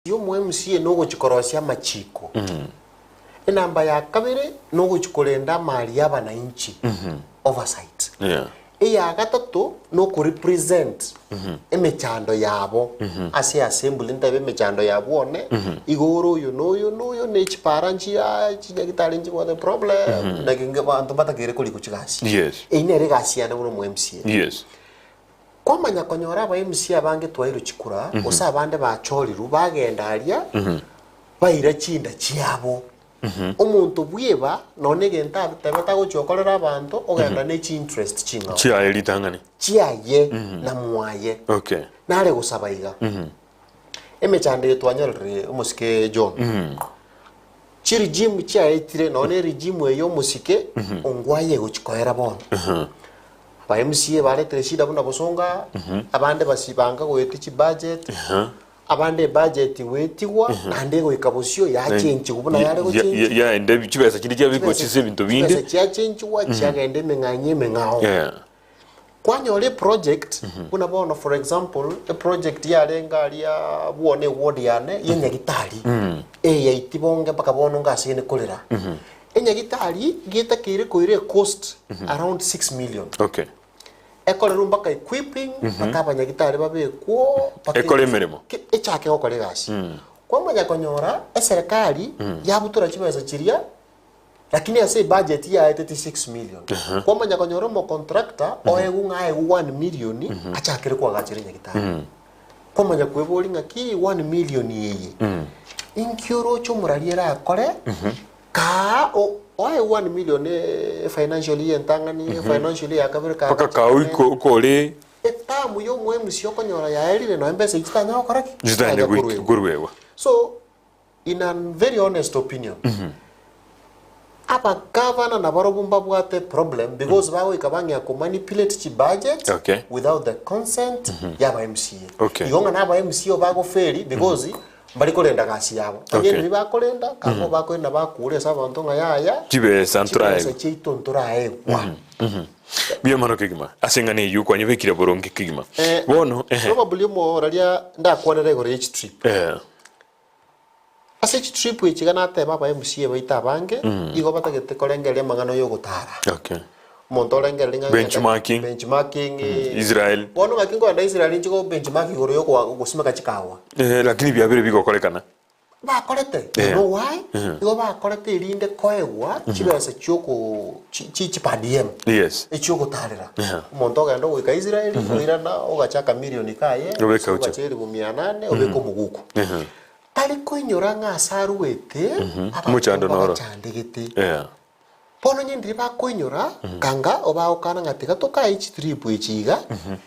Y'omo MCA nogochi korosia amachiko. Enamba ya kabere nogochi korenda amari y'abanainchi, oversight. Yeah. Eya gatato noko represent emechando yabo ase assembly ntebe emechando yabo one igo ore oyo na oyo na oyo ne chipara nchiaa chinyagitari nchibwate problem naki abanto mbatakeire korikwa chigasi. Yes. Eyio nere egasi yane buna omo MCA. Yes. Kwamanya konyora aba MC abange twairwe chikura, gose abande bachorirwe bagenda aria baira chinda chiabo. Omonto bweba nonya egento atebete agochia gokorera abanto ogenda ne chi interest ching'ao. Chiaye ritang'ani. Chiaye na mwaye. Okay. Nare gosaba iga. Emechando eye twanyorire omosike John. Chiregime chiaetire nonya ne regime eye omosike ongwaye egochi koera bono. Aba MCA baretire shida buna bosonga, abande basibanga goetia chibudget, abande ebudget goetigwa naende egoika bosio yachenchigwa buna yare gochenchigwa. Yaenda chibesa chinde chiabekwa chise ebinto binde. Chibesa chiachenchigwa chiagenda emeng'anyi emeng'ao. Yeah. Kwanyora eproject buna bono for example eproject yarenge aria bwone eward yane ya enyagitari eye yaiti bonge mpaka bono ngasegene korera. Enyagitari getakeire koira ecost around 6 million. Okay. Ekorerwe mpaka equipping mpaka abanyagitari babekwo mpaka Ekore emeremo. Ke- echake gokora egasi. Kwamanya konyora eserekari yabutora chibesa chiria Lakini ase ebudget yaetete 6 million. Kwamanya konyora omocontractor oegwe ng'a aegwe 1 million achakere koagachera enyagitari. Kwamanya kweboria ng'a ki 1 million eye inki oroche omorari erakore kaa o- oegwe 1 million eh, financial year entang'ani, financial year ya kabere Mpaka kaagache kaa oiko okore Etamu ya omo MC okonyora yaerire nonya embesa echio chitanya gokora ki? chitanya Chitanya goik- koruegwa. koruegwa. So In a very honest opinion, abagavana nabarobwo mbabwate problem because bagoika bang'ea ko manipulate chi budget Okay. without the consent ya aba MCA. Okay. Igo ng'a na aba MCA bagoferi because mbari korenda gasi yabo. Onye Okay. ndiri bakorenda, kaba bakorenda bakure ase abanto ng'a yaya Chibesa chibesa ntoraegwe. chiaito ntoraegwa. Mbuya mono kegima ase eng'ana eyio kwanyebekire boronge kegima. Eh, Bono ehe. Probably omoraria ndakwanere igoro ye chitrip. Eh. Ase chitrip echi iga nateba aba MCA baito abange igo batagete korengereria amang'ana y'ogotara. Okay. Omonto orengereria ng'a ng'ende Benchmarking. benchmarking Israel. Bono ng'aki nkoenda Israel inche go benchmark igoro y'okoa gosimeka chikawa. Eh, lakini biabire bigokorekana. Bakorete, you Yeah. know why? Igo bakorete erinde koegwa chibesa chioko chi chi chi per diem. Yes. Echiogotarera. Yeah. Omonto ogenda ogoika Israel, oirana ogacha akamilioni kaye, Obeka ocha. ogacha elifu mia nane, obeka omoguko. Tari koinyora ng'a ase aruete, abanto Omochando noro. mbabachandegete. Yeah. Bono onye ndiri bakoinyora, kanga obagokana ng'a tiga tokae chitrip echi iga,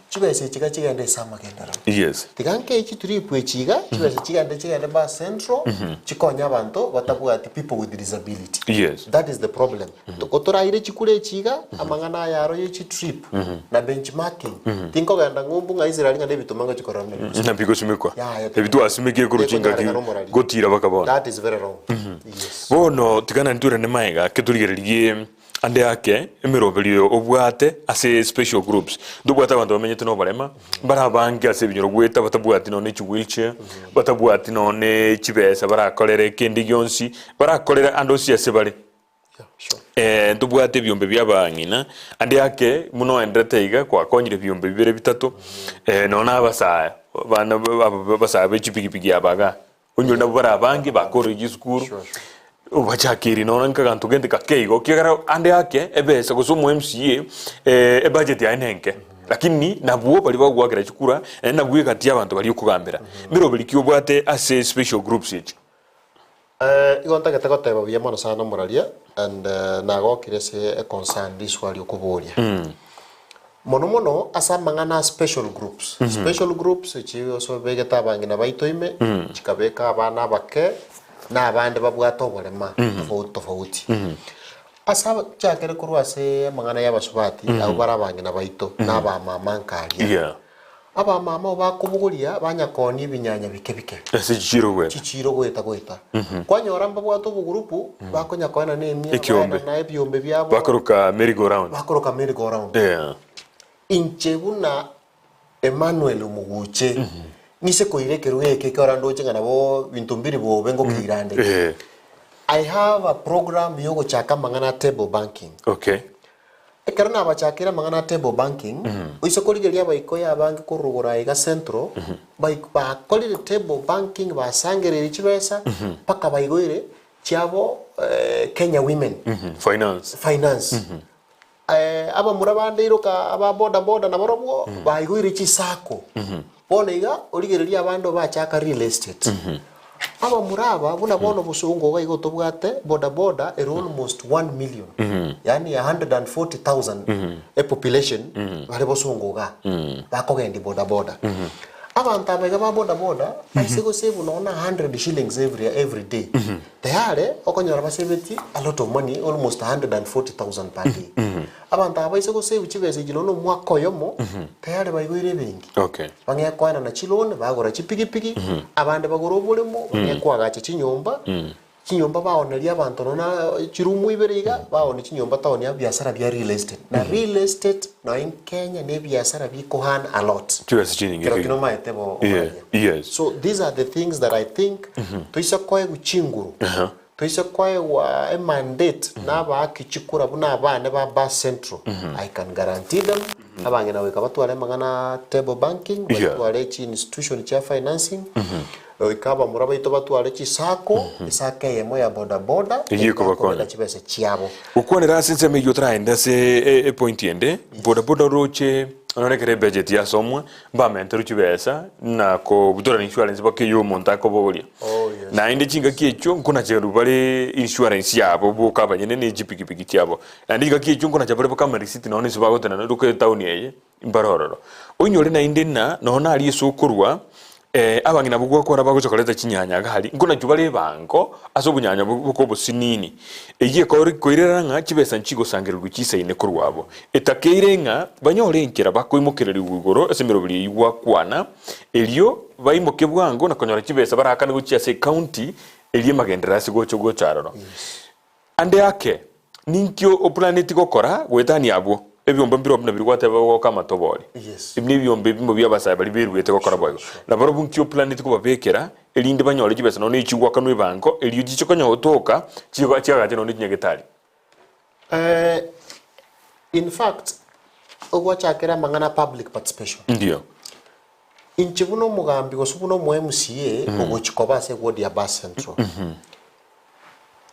chibesa echi iga chigende ase amagenderero. Yes. Tiga nkae chitrip echi iga, chibesa chigende chigende mpaka central, chikonye abanto batabwati people with disability. Yes. That is the problem. Ko toraire chikura echi iga, amang'ana aya aro ye chitrip na benchmarking, tinkogenda ng'umbu ng'a Israel ng'a nebituma ngochia korora buna bigosimekwa. Ng'a bigosimekwa. Yaya, Ebi twasimekire korwa chingaki Tekonyarekana omorari. gotira baka bono. That is very wrong. Yes. Bono tiga naende toirane magega ake torigererie ande ake emeroberio obwate ase special groups. Ntobwate abanto bamenyete noborema, mbare abange ase ebinyoro goeta batabwati nonye ne chiwheelchair, batabwati nonye ne chibesa barakorere kende gionsi, barakorere ande onsi ase bare. Eh, ntobwate ebiombe bi'abang'ina, ande ake buna oenderete iga gwakonyire ebiombe bibere bitato, eh, nonya na abasae, abana ba- aba abasae be chipigipigi aba igaa, onyore nabwo bare abange bakorire chisukuru, obachakeire nonya nka aganto gento gake igo, ekiagera ande ake ebesa gose omo MCA, ebudget yaye nenke, lakini nabwo baria bagoakera chikura, naende nabwo egati y'abanto baria okogambera. Meroberi ki obwate ase special groups echi? Igo ntagete goteba buya mono sana omoraria and nagokire ase econcern riswali okoboria. Mono mono ase amang'ana a special groups. Special groups echi ase obegete abang'ina baito ime, chikabeka abana abake na abande babwate oborema tofauti tofauti. Ase aba chakere korwa ase amang'ana ya abasubati abwo bare abang'ina baito na abamama nkaria. Yeah. Abamama abo bakobogoria banyakoonia ebinyanya bike bike. Ase chichiiro goeta. Chichiiro goeta goeta. Kwanyora mbabwate obogurupu bakonya koenana emia, Ekiombe. baenana ebiombe biabo. Bakoroka merry go round. Bakoroka merry go round. Yeah. Inche buna Emmanuel Omoguche, Nise koira ekerogo eke ekero ndoche ng'a nabo binto mbiri bobe ngokeira ande. Eh. I have a program yogochaka amang'ana a table banking. Okay. Ekero nabachakire amang'ana a table banking, oise korigereria abaikoyo abange korwa rogoro aiga Central, baik bakorire table banking basangereire chibesa mpaka baigoire chiabo Kenya Women Finance. Finance. Abamura bande iroka aba boda boda nabarobwo baigoire chisacco. Bono iga origererie abande obachaka real estate. Abamura aba buna bono bosongo iga igo tobwate boda boda ere almost 1 million yaani 140,000 epopulation bare bosongo igaa bakogendia boda boda. Abanto aba iga ba boda boda aise gosave nonya na 100 shillings every every day tayari okonyora basevetie a lot of money almost 140,000 per day. Abanto aba baise gosave chibesa echi nonya na omwaka oyomo tayari baigoire ebenki. Okay. Bang'ee koenana chiloan, bagora chipigipigi, abande bagore oboremo, bang'ee koagacha chinyomba, chinyomba baoneria abanto nonya na chirumu ibere iga, baonia chinyomba town ya ebiasara bia real estate. Na real estate nonya in Kenya na ebiasara bikoearn a lot. Chibesa chinyinge Kero kegima. ki nomaete bo Yeah, okoraria. yes. So these are the things that I think toise koegwa chinguru, toise koegwa emandate na abaaki chikura buna abane ba Bus Central, I can guarantee them, abang'ina goika batware amang'ana a table banking, Yeah. batware chi institution chia financing, goika abamura baito batware chisacco, esacco eyemo ya boda boda, Eyio ekobakonya. ekobeka chibesa chiabo. Gokwanera ase ensemo eyio otaragende ase e- epoint ende, boda boda oroche nonye ekero ebudget yasomwa, mbamenterwe chibesa na kobutorana insurance mpaka eywo omonto akobogoria. Oh, yes. Naende chingaki echio nkonacherwa bare insurance yabo boka abanyene ne chipikipiki chiabo. Naende chingaki echio nkonacha bare mpaka amarisiti nonya ase bagotenena rioka etown eye mbare ororo. Oinyore naende ng'a nonya naria ase okorwa abang'ina abwo gwakora bagocha koreta chinyanya iga aria, nkonachwa bare ebango ase obonyanya boka obosinini. Eyio ekore koirera ng'a chibesa nchigosangererigwa chisaine korwa abwo. Etakeire ng'a banyore enchera bakoimokererigwa igoro ase emeroberi eyio gwakwana, erio baimoke bwango na konyora chibesa barakane gochia ase ecounty eria emagenderero ase gocha gocha aroro. Ande ake, ninki oplaneti gokora goetania abwo? Ebiombe mbirobio buna biria gwateba goka amatobori. Yes. Ebi nebiombe ebimo bia abasae baria beruete gokora boigo. Na barobwo nki oplaneti kobabekera, erinde banyore chibesa nonya ne chigwakanwa ebango, erio chiche konya gotoka, chigo chiagache nonya ne chinyagetari. Eh, in fact, ogwachakera amang'ana a public participation. Ndio. Inche buna omogambi gose buna omo MCA ogochia koba ase eward ya Bas Central,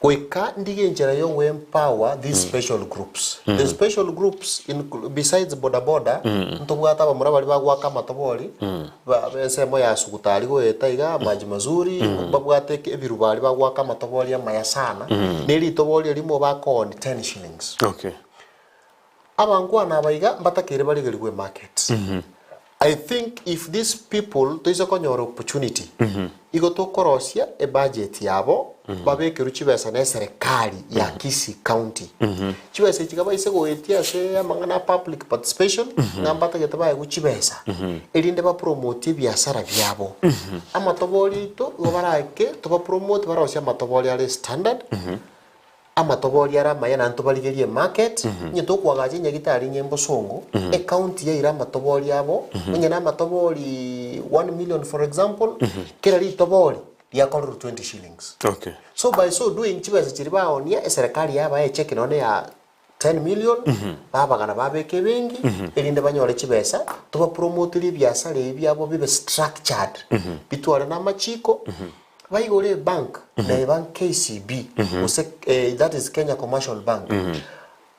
goika ndige enchera ya ogoempower these special groups. The special groups inclu- besides boda boda, ntobwate abamura baria bagoaka amatobori, ba- b'ensemo ya Suguta aria goeta iga, Maji Mazuri, babwate eke- ebirubo aria bagoaka amatobori amaya sana, na eritobori erimo bakooni 10 shillings. Okay. Abankwana aba iga mbatakeire barigerigwe emarket. I think if these people toise konyora opportunity, igo tokorosia ebudget yabo babekerwe chibesa na eserekari ya Kisii County. Chibesa echi iga baise goetia ase amang'ana a public participation, ng'a mbatagete baegwe chibesa, erinde bapromote ebiasara biabo. Amatobori aito igo barake tobapromote barosie amatobori are standard, Amatobori are amaya naende tobarigerie emarket, onye tokoagacha enyagitari ng'a embosongo, ecounty yaire amatobori abo, onye na amatobori one million for example, kera ritobori riakorerwa 20 shillings. Okay. So by so doing chibesa chiria baonia, eserekari yabae echeki nonye ya 10 million, babagana babeka ebenki, erinde banyore chibesa, tobapromoterie ebiasara ebi biabo bibe structured, bitware na amachiko, Baigore ebank na ebank KCB gose eh, that is Kenya Commercial Bank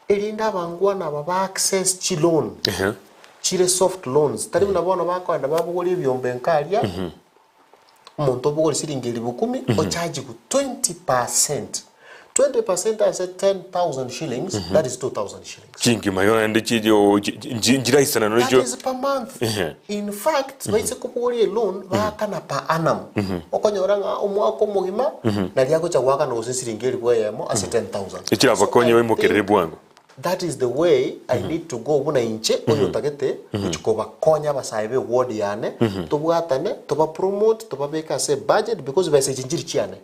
erinde abangwana aba ba access chiloan Ehe. chire soft loans tari buna bono bakoenda babogoria ebiombe nka aria omonto obogore siringi elifu kumi ochajiwe 20%. 20% ase 10,000 shillings that is 2,000 shillings. Chinkima igo naende chi- o- chi- chi- nchiraisana That nochio is per month. Ehe. In fact, baise kobogoria eloan baakana per annum. Okonyora ng'a omwaka omogima nari agocha goakana gose siringi elifu eyemo ase 10,000. Echirabakonye So I baimokerere think bwango. That is the way I need to go buna inche oyotagete gochia kobakonya abasae be ward yane, tobwatane, toba promote, tobabeke ase ebudget because besa echi nchiri chiane,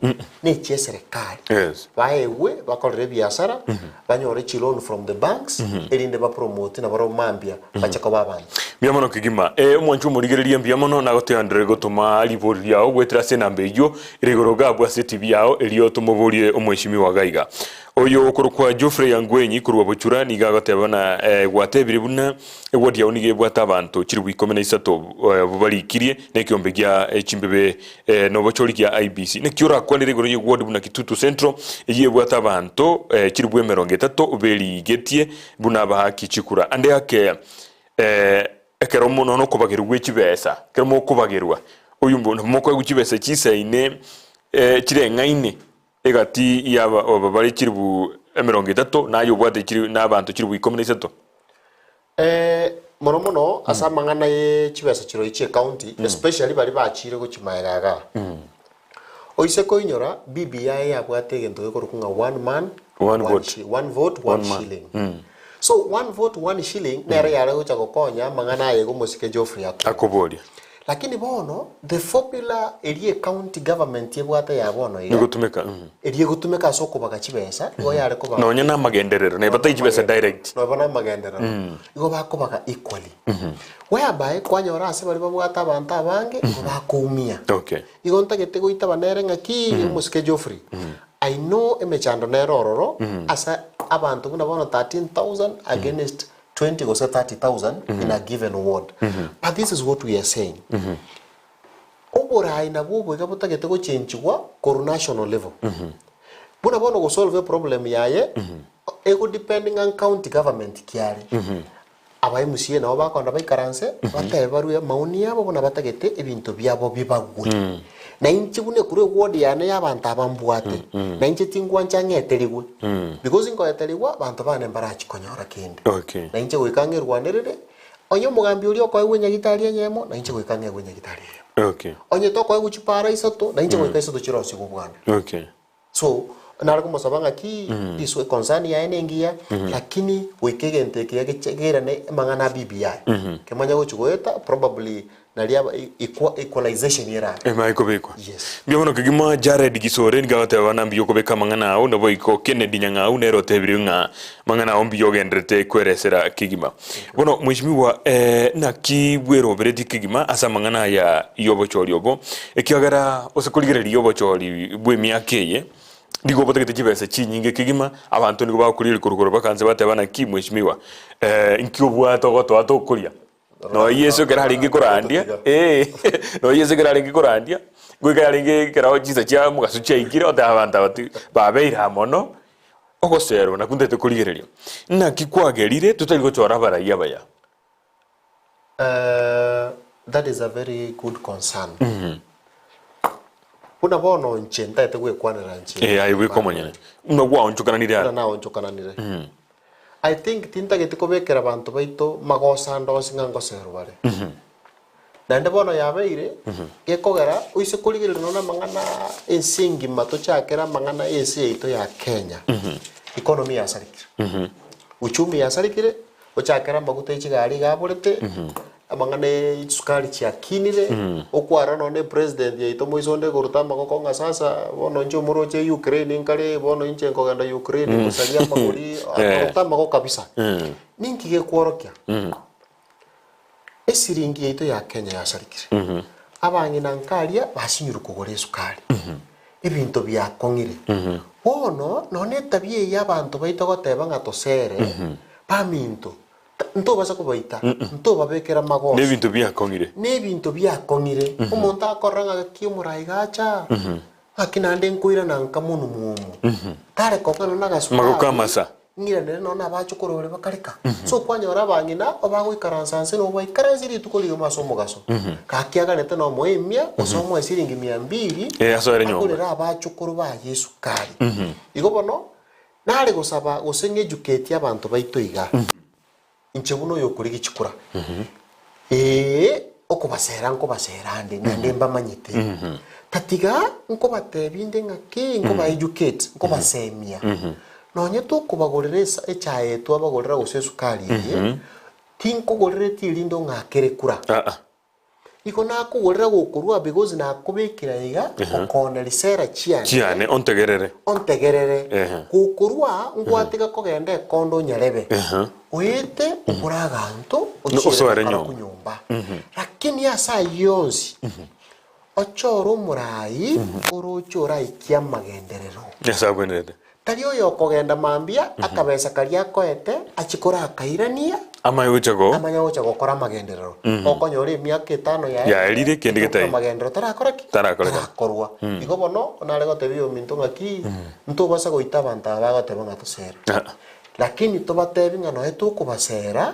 ne echia eserekari. Yes. Baegwe, bakorere ebiasara, banyore chiloan from the banks, erinde ba promote nabarabwo mambia bache koba abanto. Mbuya mono kegima. Eh, omwanchi omorigereria mbuya mono nagoteanderere gotoma ribori riao goetera ase enamba eyio ere igoro iga abwo ase etibi yao erio tomoborie omweshimiwa iga iga. Oyo okorokwa Geoffrey Angwenyi korwa Bochura nigo agoteba buna gwatebire buna eward yao nigo ebwate abanto chilifu ikomi na isato abwo barikirie na ekeombe gia chimbebe na obochori gia IEBC. Naki orakwanere igoro ye ward buna Kitutu Central eyio ebwate abanto chilifu emerongo etato berigetie buna abaaki chikura. Ande ake ekero mono nokobagerwa gwe chibesa, ekero mokobagerwa oyo mokoegwa chibesa chisaine chireng'aine. Egati y'aba bare chilifu emerongo etato, na aye obwate chilifu, na abanto chilifu ikomi na isato. Mono mono ase amang'ana ye chibesa chirochio chie county especially baria bachire gochia magega igaa. Oise koinyora BBI yabwate egento gekorokwa ng'a one man One vote. one vote one One man. shilling. So one vote one shilling nere yare gocha gokonya amang'ana aye iga omosike Geoffrey akore. Akoboria. Lakini bono the formula eria ecounty government ebwate ya bono iga, Egotumeka, mm. eria egotumeka ase okobaga chibesa, igo yare kobaga. Nonya na amagenderero, na ebatai chibesa direct. Nonya na amagenderero, igo bakobaga equally. Whereby, kwanyora ase baria babwate abanto abange, igo bakoumia. Okay. Igo ntagete goitaba nere ng'aki, omosike Geoffrey, I know emechando nere ororo, ase abanto buna bono 13,000 against 20 gose 30,000 in a given ward. But this is what we are saying. Oborai nabwo oboiga botagete gochenchigwa korwa national level. Buna bono gosolve eproblem yaye, ego depend ng'a county government ki are. Aba MCA nabo bakoenda baikaranse, batebe barue amaoni yabo buna batagete ebinto biabo bibagwe. Na inche buna ekorwa eward yane ya abanto aba mbwate, na inche tingwancha ng'eterigwe, because nkoeterigwa abanto bane mbarachie konyora kende. Okay. Na inche goika ng'erwanerere, onye omogambi oria okoegwa enyagitari eyemo, na inche goika ng'egwe enyagitari eyemo. Okay. Onye tokoegwa chipara isato, na inche goika isato chirosigwe bwana. Okay. So, nare komosaba ng'aki, riswe concern yaye nengiya, lakini goika egento eke geche geirane amang'ana a BBI, kemanye gochi goeta probably naria aba equa equalization erabe. Emanye kobekwa. Yes. Mbuya mono kegima Jared Gisore nigo agoteba bana mbuya okobeka amang'ana ao naboigo Kennedy Nyang'au nere otebire ng'a mang'ana ao mbuya ogendererete kweresera kegima. Bono mweshimiwa eh, naki bweroberetie kegima ase amang'ana aya y'obochori obo, ekiagera ase korigereria obochori bw'emiaka eye, nigo botagete chibesa chinyinge kegima, abanto nigo bagokorigereria korwa igoro mpaka nse bateba naki mweshimiwa eh, inki obwate ogotoa tokoria? Nonya Yeso ekero arenge korandia, eh, nonya Yeso ekero arenge korandia, goika yarenge ekero chinsa chia omogaso chiaikire, oteba abanto aba ti babeire aa mono, Ogoseerwa nakwo ntaete korigereria. Naki kwagerire totari gochora abarai abaya? That is a very good concern. Buna bono inche ntaete gwekwanera inche. Eh, aye bweka omonyene. Buna gwaonchokananire Buna are. naonchokananire. I think tintageti kobekera abanto baito magoso ande onsi ng'a ngoserwa bare. Naende bono yabeire gekogera oise korigereria nonya namang'ana ense engima tochakere amang'ana ense yaito ya Kenya, economy yasarekire, uchumi yasarekire, ochakere amaguta ya chigari iga aborete, amang'ana ya chisukari chiakinire, okwarora nonya epresident yaito moiso onde ekoruta amagoko ng'a sasa bono inche omoroche Ukraine nkare, bono inche nkogenda Ukraine gosaria amagori, akoruta amagoko kabisa. Ninki gekworokia? Esiringi yaito ya Kenya yasarikire. Abang'ina nkaria basinyirwe kogora esukari. Ebinto biakong'ire. Bono nonya etabia eye abanto baito goteba ng'a tosere, baminto, ntobasa kobaita, ntobabekera magoso. Nebinto biakong'ire. Nebinto biakong'ire. Omonto akorora ng'a gaki omorai gacha, ng'aki naende nkoirana nka monwe mwomo. Tare kong'ana na agasukari. Magoko amasa. Ng'iranere nonya nabachokoro baria bakareka. So kwanyora abang'ina obagoikaransa nse na obaikaransie rituko rigima ase omogaso. Gaki aganete nomoe emia gose omoe siringi mia mbiri Eh, asoere nyomba. agorere abachokoro baye esukari. Igo bono nare gosaba gose ng'educate abanto baito iga. Inche buna oyokorigia chikura, ee, okobasera nkobasera ande, naende mbamanyete. Tatiga nkobatebia inde ng'aki, nkoba educate, nkobasemia. Nonye tokobagorera esa echae eye twabagorera gose esukari eye, tinkogorereti erinde ong'akere kura. Aa. Igo nakogorera gokorua because nakobekera iga okona risera chiane. Chiane, ontegerere. Ontegerere. Ehe. Gokorua ngwatiga kogenda ekondo onyarebe. Ehe. Oete ogore aganto No, ochiere osoere gokora nyomba. kunyomba. Lakini ase ayio onsi, ochore omorai oroche oraikie amagenderero. Nyasae abwenerete. Tari oyo okogenda mambia akabesa karia akoete achie korakairania Amanye gocha go. amanye gocha gokora amagenderero. Okonyora emiaka etano yaerire, Yaerire, kende getaiyo. amagenderero tarakora ki? Tarakoreka. Tarakorwa. Igo bono nare gotebia ominto ng'aki, ntobasa goita abanto aba bagoteba ng'a tosere. Ah. Lakini tobatebi ng'a noe tokobasera,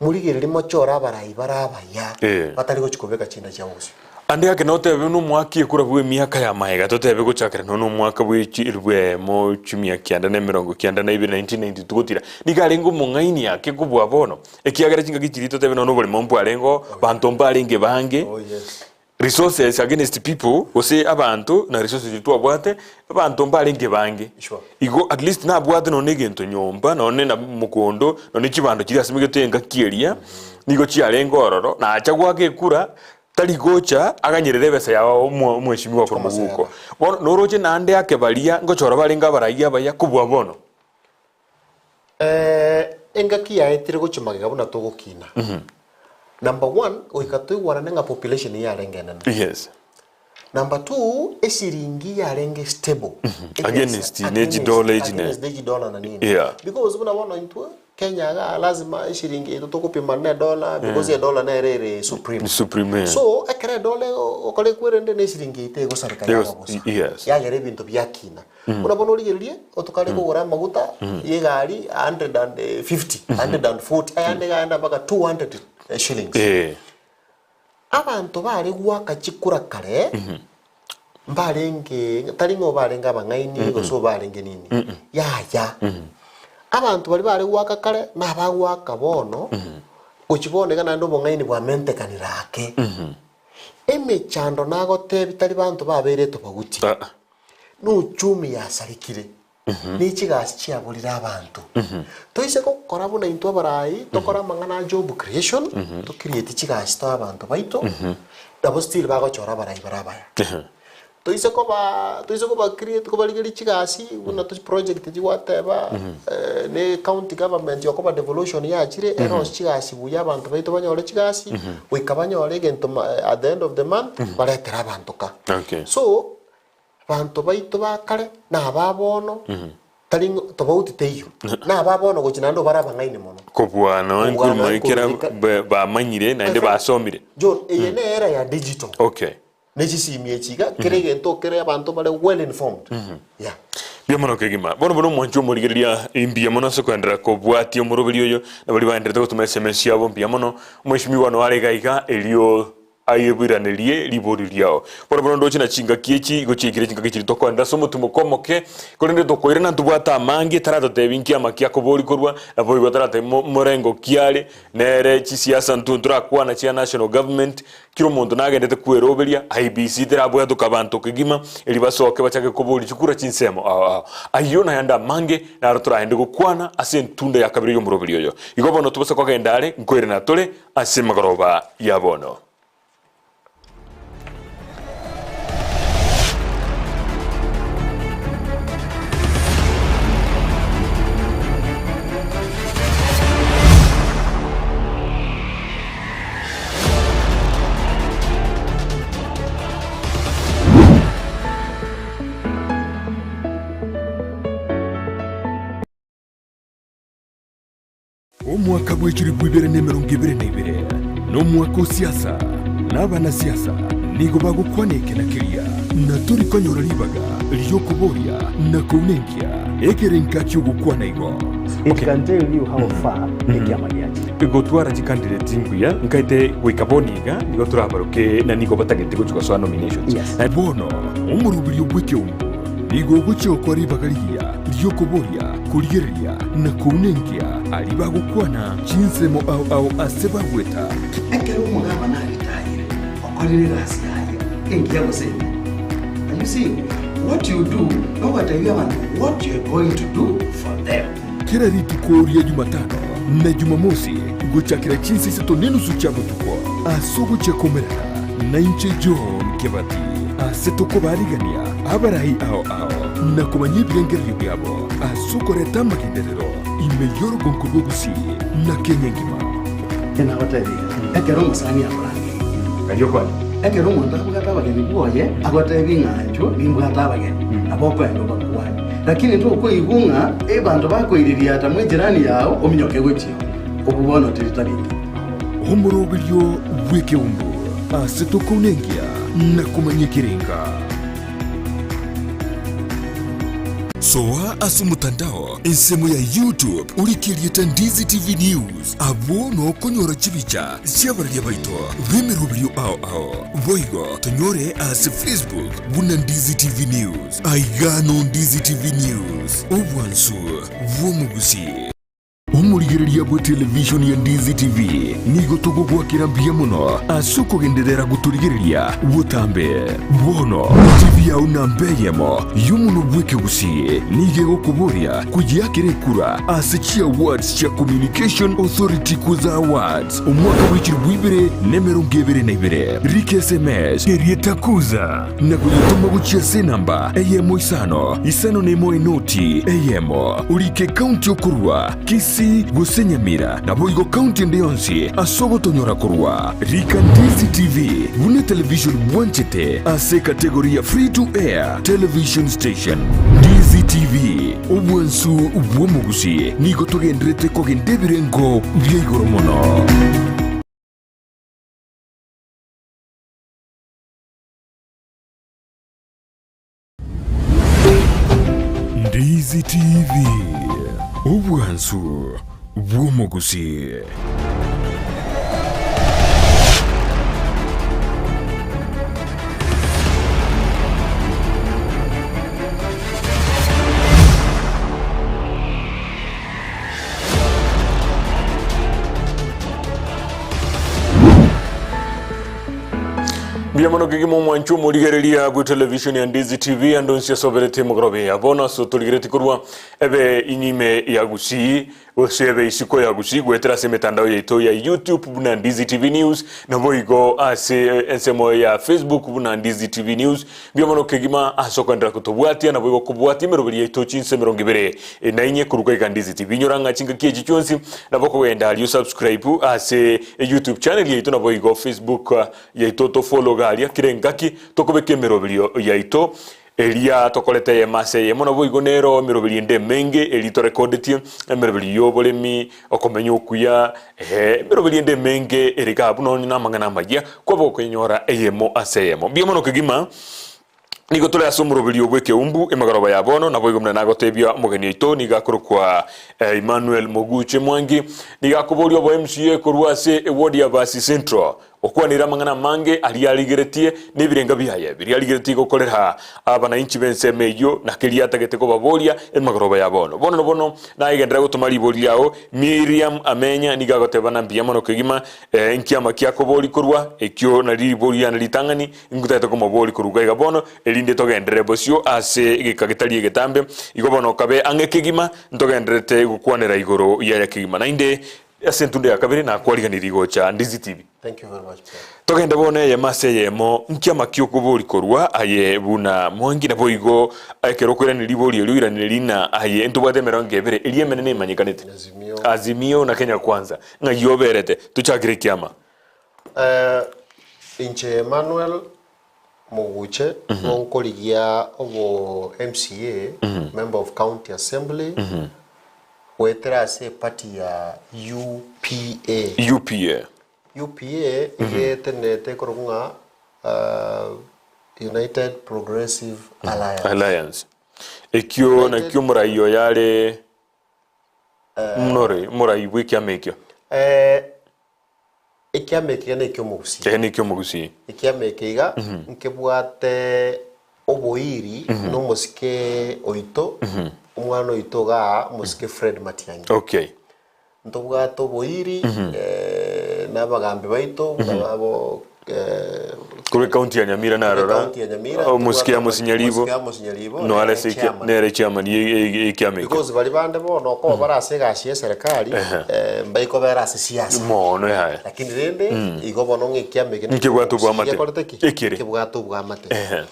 morigererie mochore abarai bare abaya, Eh. batari gochia kobeka chinda chiabo bosio. Ande ake notebe buna omwaka ekura bw'emiaka ya magega, totebe gochakera nonya omwaka bwe chielfu eyemo chimia kianda na emerongo kianda na ibere, 1992 gotira, nigo arenge omong'aini ake kobua bono, ekiagera chingaki chiria totebe nonya oboremo mbwarenge oo, banto mbarenge bange, Oh yes. resources against people, gose abanto na resources chiria twabwate, abanto mbarenge bange. Sure. Igo at least nabwate nonya egento nyomba, nonya na mogondo, nonya chibando chiria asimegete engaki eria, nigo chiarenge ororo, nacha goaka ekura, Tari gocha aganyerere ebesa yao omweshimiwa korwa moguko. Bono noroche naende ake baria ngochora barenge abarai abaya kobua bono. Engaki yaetire gochia magega buna togokina. Number one, goika toigwanane ng'a population yarenge enene. Yes. Number two, esiringi yarenge stable. Against ne chidola echi ne. Against ne chidola na nini. Yeah. Because buna bono intwe Kenya igaa lazima eshiringi yaito togopima ne edola because edola nere ere supreme. Supreme, yeah. So ekero edola egokora ekwerende ne eshiringi yaito egosareka yaba Egos- bosa. yes. Yagera ebinto biakina. Buna bono origererie otokare kogora amaguta ya egari 150, 140 ayande iga aenda mpaka 200 shillings. Eh. Abanto bare goaka chikura kare, mbarenge, tari ng'a obarenge abang'aini gose obarenge nini, yaya. Abanto baria bare goaka kare na abagoaka bono, gochia bono iga naende obong'aini bwamentekanire ake. Emechando nagotebia tari banto babeire etobaguti, Ah. na uchumi yasarekire. Ne chigasi chiaborire abanto. Toise gokora buna intwe abarai, tokore amang'ana a job creation, to create chigasi toe abanto baito, nabo still bagochora abarai bare abaya. Toise koba toise koba create kobarigeria chigasi buna to project chigwateba ne county government okoba devolution yachire, erosie chigasi buya abanto baito banyore chigasi, goika banyore egento ma at the end of the month, baretere abanto ka. Okay. So, Abanto baito ba kare na aba bono, tari ng'a tobauti teiyo, na aba bono gochia naende obare abang'aini mono. Kobua nonya Kobua nkorwa nonya ekero nkorwa bamanyire naende basomire. John, eye ne era ya digital. Okay. Ne chisimi echi iga, kera egento kere abanto bare well informed. Yeah. Mbuya mono kegima. Bono buna omwanchi omorigereria, mbuya mono ase koenderera kobwatia omoroberi oyo, na baria baendererete gotoma SMS chiabo mbuya mono. Omweshimiwa noare iga iga erio Aye-bwiranerie ribori riao. Bono bono ndoche na chingaki echi igo chiaikire chingaki chiria tokoenda ase omotimoko omoke, korende tokoirana ntobwate amange, taratotebi inki amaki akobori korwa, naboigo taratebi mo morengo ki are, nere chisiasa ntwe ntorakwana chia national government, kera omonto nagendete kweroberia, IEBC terabwatoka abanto kegima, erio basoke bachake koboria chikura chinsemo ao ao. Ayio nayande amange naro toragende gokwana ase entunda ya kabere y'omoroberi oyo. Igo bono tobasa kogenda are, nkoirana tore Ase emegoroba ya bono. Omwaka bwe chilifu ibere na emerongo ebere na ibere nomwaka o siasa, na abanasiasa nigo bagokwana eke na keria, na tori konyora ribaga ri'okoboria na kounenkia ekerenka ki'ogokwana igo. It can tell you how far ekiama giachire. Gotwara chicandidate mbuya nkaete goika bono iga nigo torabaroke na nigo batagete gochia gosoa nominations. Yes. Bono omoroberio bw'ekeungo nigo ogochia gokora ribaga rigiya ri'okoboria, korigereria, na kounenkia aria bagokwana chinsemo ao ao ase bagweta. Ekero omogabana aritayire, okorire egasi yaye engiya gose embe. Are you seeing? What you do nogotebia abanto what you are going to do for them. Kera rituko ria Jumatano na Jumamosi gochakera chinsa isato nenusu chia botuko ase ogochia komerana nainche John Kebati ase tokobarigania abarai ao ao na komanya ebirengererio biabo ase okoreta amagenderero ime y'orogonko rwa Gusii na Kenya engima. Nagotebirie, ekero omosani akorangeirie, ekero omonto abwate abageni bwoye, agotebie ng'a inchuo nimbwate abageni, nabo okoenda obakwanie. Lakini tokoigwa ng'a abanto bakoiririata mw'ejirani yao ominyoke gochia oo, obwo bono teri tari engiya. Omoroberio bw'ekeumbu ase tokounenkia na komanya ekerenga. Soa ase omotandao ensemo ya YouTube orike erieta Ndizi TV News, abwo nokonyora chibicha chi'abararia baito b'emeroberio ao ao. Boigo tonyore ase Facebook buna Ndizi TV News. Aiga no Ndizi TV News, obwansu bw'omogusii. Omorigereria bwe television ya Ndizi TV nigo togogwakera mbuya mono ase okogenderera gotorigereria botambe. Bono TV yao namba eyemo y'omonwa bw'ekegusii nigo egokoboria koyeakera ekura ase chiawards chia Communication Authority Kuza Awards omwaka bwe chilifu ibere na emerongo ebere na ibere. Rika SMS erieta Kuza na koyetoma gochia ase enamba eyemo isano isano nemo enoti eyemo, orike ekaunti okorua, Kisii gose Nyamira, naboigo kaunti ende yonsi ase ogotonyora korwa. Rika Ndizi TV buna etelevision bwanchete ase ekategori ya Free to Air Television Station. Ndizi TV, obwansu bw'omogusii, nigo togenderete kogenda ebirengo bia igoro mono. Ndizi TV, obwansu bw'omogusii. Mbuya mono kegima omwancho omorigereria bwe television ya Ndizi TV ande onsi ase oberete mogorobe ya bono ase otorigeretie korwa ebe inyime ya Gusii gose ebe isiko ya Gusii goetera ase emetandao yaito ya YouTube buna Ndizi TV News naboigo ase ensemo ya Facebook buna Ndizi TV News. Mbuya mono kegima ase okoenderera kotobwatia naboigo kobwatia emeroberi yaito chinse 25 koruga iga Ndizi TV. Inyora ng'a chingaki echi chionsi nabo okogenda aria osubscribe ase YouTube channel yaito naboigo Facebook yaito tofollow iga aria kera engaki tokobeka emeroberio yaito eria tokorete eyemo ase eyemo naboigo nero emeroberio ende emenge eria torekodetie emeroberio y'oboremi okomenya okuya eeh emeroberio ende emenge ere iga abwo nonye namang'ana amayia kwaba gokoyenyora eyemo ase eyemo. Mbuya mono kegima. Nigo tore ase omoroberio bw'ekeumbu emegoroba ya bono, naboigo buna nagotebia omogeni oito nigo akorokwa Emmanuel Moguche Mwangi, nigo akoboria obo MCA korwa ase eward ya Basi Central, okwanire amang'ana amange aria arigeretie na ebirenga biaye biria arigeretie gokorera abanainchi b'ensemo eyio na keria atagete kobaboria emegoroba ya bono. Bono na bono nayegenderera gotoma ribori riao Miriam Amenya nigo agoteba na mbuya mono kegima nkiama kiakoboria korwa ekio nario ribori riane ritang'ani Intotagete komoboria korwa iga bono, erinde togenderere bosio ase egeka getari egetambe. Igo bono kabe ang'e kegima, ntogendererete gokwanera igoro y'aya kegima. Naende ase entundo ya kabere nakwariganirie gocha Ndizi TV. Thank you very much, brother. Togende bono eyemo ase eyemo, nki amakia okoboria korwa aye buna mwangi? Naboigo ekero okoiraneria riborio erio oiranere rina aye ntobwate emerongo ebere eria emenene emanyekanete. Azimio. Azimio na Kenya Kwanza. Ng'ai oberete? Tochakere ekiama. Inche Emmanuel Moguche gonkorigia obo MCA, Member of County Assembly, goetera ase eparty ya UPA. UPA. UPA iga etenenete ekorokwa ng'a United Progressive Alliance. Alliance. Ekio nakio omorai oyo are mnore omorai bw'ekiama ekio. Ekiama eke iga neki'omogusii. Ehe neki'omogusii. Ekiama eke iga nkebwate oboiri na omosike oito, omwana oito igaa omosike Fred Matiang'i. Okay. Ntobwate oboiri na abagambi baito buna babo. Korwa ekaunti ya Nyamira narora Ekaunti ya Nyamira, omosike tobwate Amos Nyaribo omosike Amos Nyaribo, noare nere ase chairman. nere chairman ye- ye- ye- ekiama ekio. Because bari bande bono okoba bare ase egasi ya eserekari mbaikobera ase siasa. Mono yaya. Lakini rende igo bono ng'a ekiama eke Nkebwate obwamate. gekorete ki? Ekere. Kebwate obwamate. Ehe.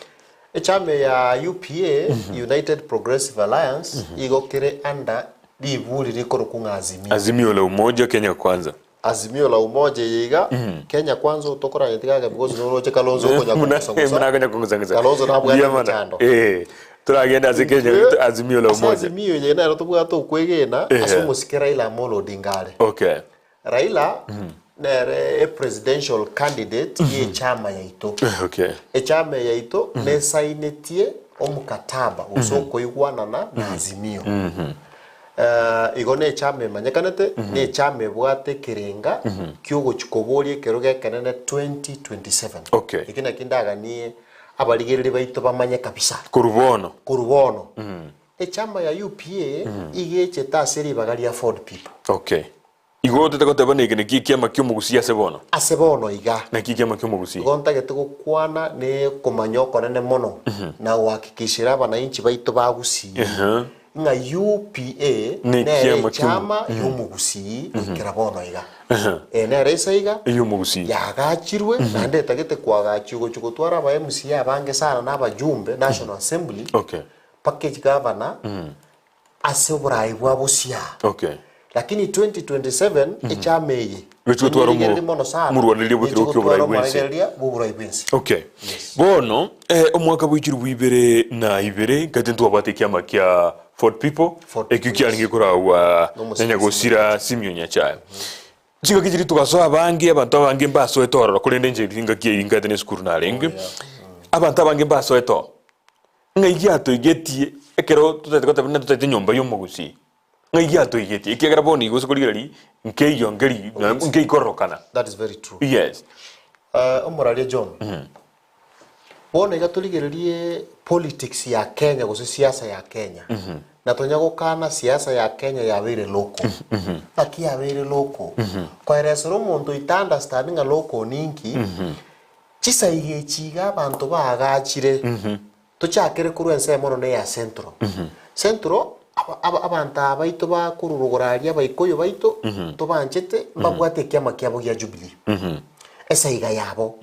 Echama ya UPA, United Progressive Alliance, igo kere under riburi rikorokwa ng'a Azimio. Azimio la Umoja Kenya Kwanza. Azimio la Umoja eye iga, Kenya Kwanza otokoranyeti gake because noroche Kalonzo okonya kong'usa-ng'usa. Buna akonya kong'usa-ng'usa. Kalonzo nabwate Mbuya mono. emechando. Eh, toragende ase Kenya Intwe, Azimio la ase Umoja. Azimio eye nero tobwate okwegena Ehe. ase omosike Raila Amolo Odinga are. Okay. Raila nere e presidential candidate ye echama yaito. Okay. Echama eye yaito nesainetie omokataba gose okoigwanana na Azimio. Igo nechama emanyekanete, nechama ebwate ekerenga kiogochia koboria ekerogo ekenene 2027. Okay. Eki nakio ndaganie abarigereria baito bamanye kabisa. Korwa bono. Korwa bono. Echama ya UPA iga echete ase ribaga ria Ford People. Okay. Igo otete goteba neke naki ekiama ki'omogusii ase bono? Ase bono iga. Naki ekiama ki'omogusii? Igo ntagete gokwana ne okomanya okonene mono na gohakikishera abanainchi baito ba Gusii ng'a UPA Ne nere ekiama ki'omo- echama y'omogusii goikera bono iga. Eye nere ase iga Ey'omogusii. yaagachirwe naende etagete koagachwa gochia gotwara aba MCA abange sana na abajumbe National Assembly Okay. mpaka echigavana ase oboraai bwa bosia. Okay. Lakini 2027 echama eye Gochi gotwara omo- enyerigereria mono sana omorwanereria bwe gochi ekerogo gotwara ki'oborai bw'ense. omorwanereria bw'oborai bw'ense. Okay. Bono eh, omwaka bwa echilifu ibere na ibere gati ntwabwate ekiama kia Ford People Ford ekio People, kiarenge yes. koragwa N'omosike na nyagosira Simeon Nyachae. Chingaki chiria togasoa abange abanto abange mbasoete ororo korende inche chingaki eyio nkaete na esukuru narenge abanto abange mbasoete oo. Ng'ai giatoigetie ekero totaete goteba buna totaete enyomba y'omogusii? Ng'ai giatoigetie? Ekiagera bono igo ase korigereria nkeiyo nkeri nonya nkeikororokana. That is very true. Yes. Omoraria John, bono iga torigererie politics ya Kenya gose siasa ya Kenya, na tonya gokana siasa ya Kenya yabeire local. Naki yabeire local? Koeresera omonto oita understand ng'a local ninki, Chisaiga echi iga abanto baagachire, tochakere korwa ensemo mono neya Central. Central, aba- aba- abanto aba baito bakorwa rogoro aria abaikoyo baito, tobanchete, mbabwate ekiama kiabo gia Jubilee. Esaiga yabo.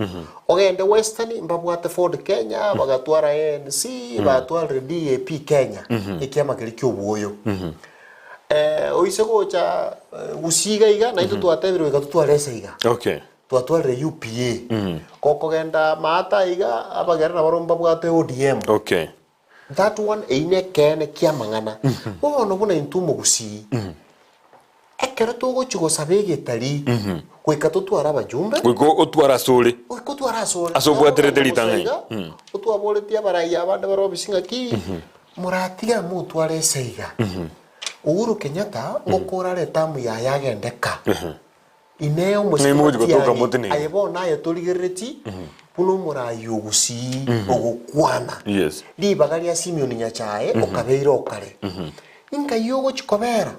Ogende Western, mbabwate Ford Kenya, bagatwara ANC, batwarire DAP Kenya, ekiama keria kia obwoyo. Oise gocha Gusii iga iga, naintwe twatebire goika totware esaiga. Okay. Twatwarire UPA. Gokogenda maate aiga abagere nabarobwo mbabwate ODM. Okay. That one eyio nekeene kiamang'ana. Bono buna intwe omogusii, ekero togochia gosaba egetari, goika totware abajumbe, Goika otware ase ore. goika otware ase ore. Ase obwaterete ritang'ani. Iga, otwaboretie abarai abande bare obisi ng'aki, moratiga motware ase iga. Uhuru Kenyatta, ngokora are etamu yaye agende ka. Inee Ng'ai mogochia gotoka omosike motenene? Aye bono aye torigerereti buna omoraai o Gusii ogokwana Yes. ribaga ria Simeon Nyachae okabeire okare. Inkai ogochia kobera?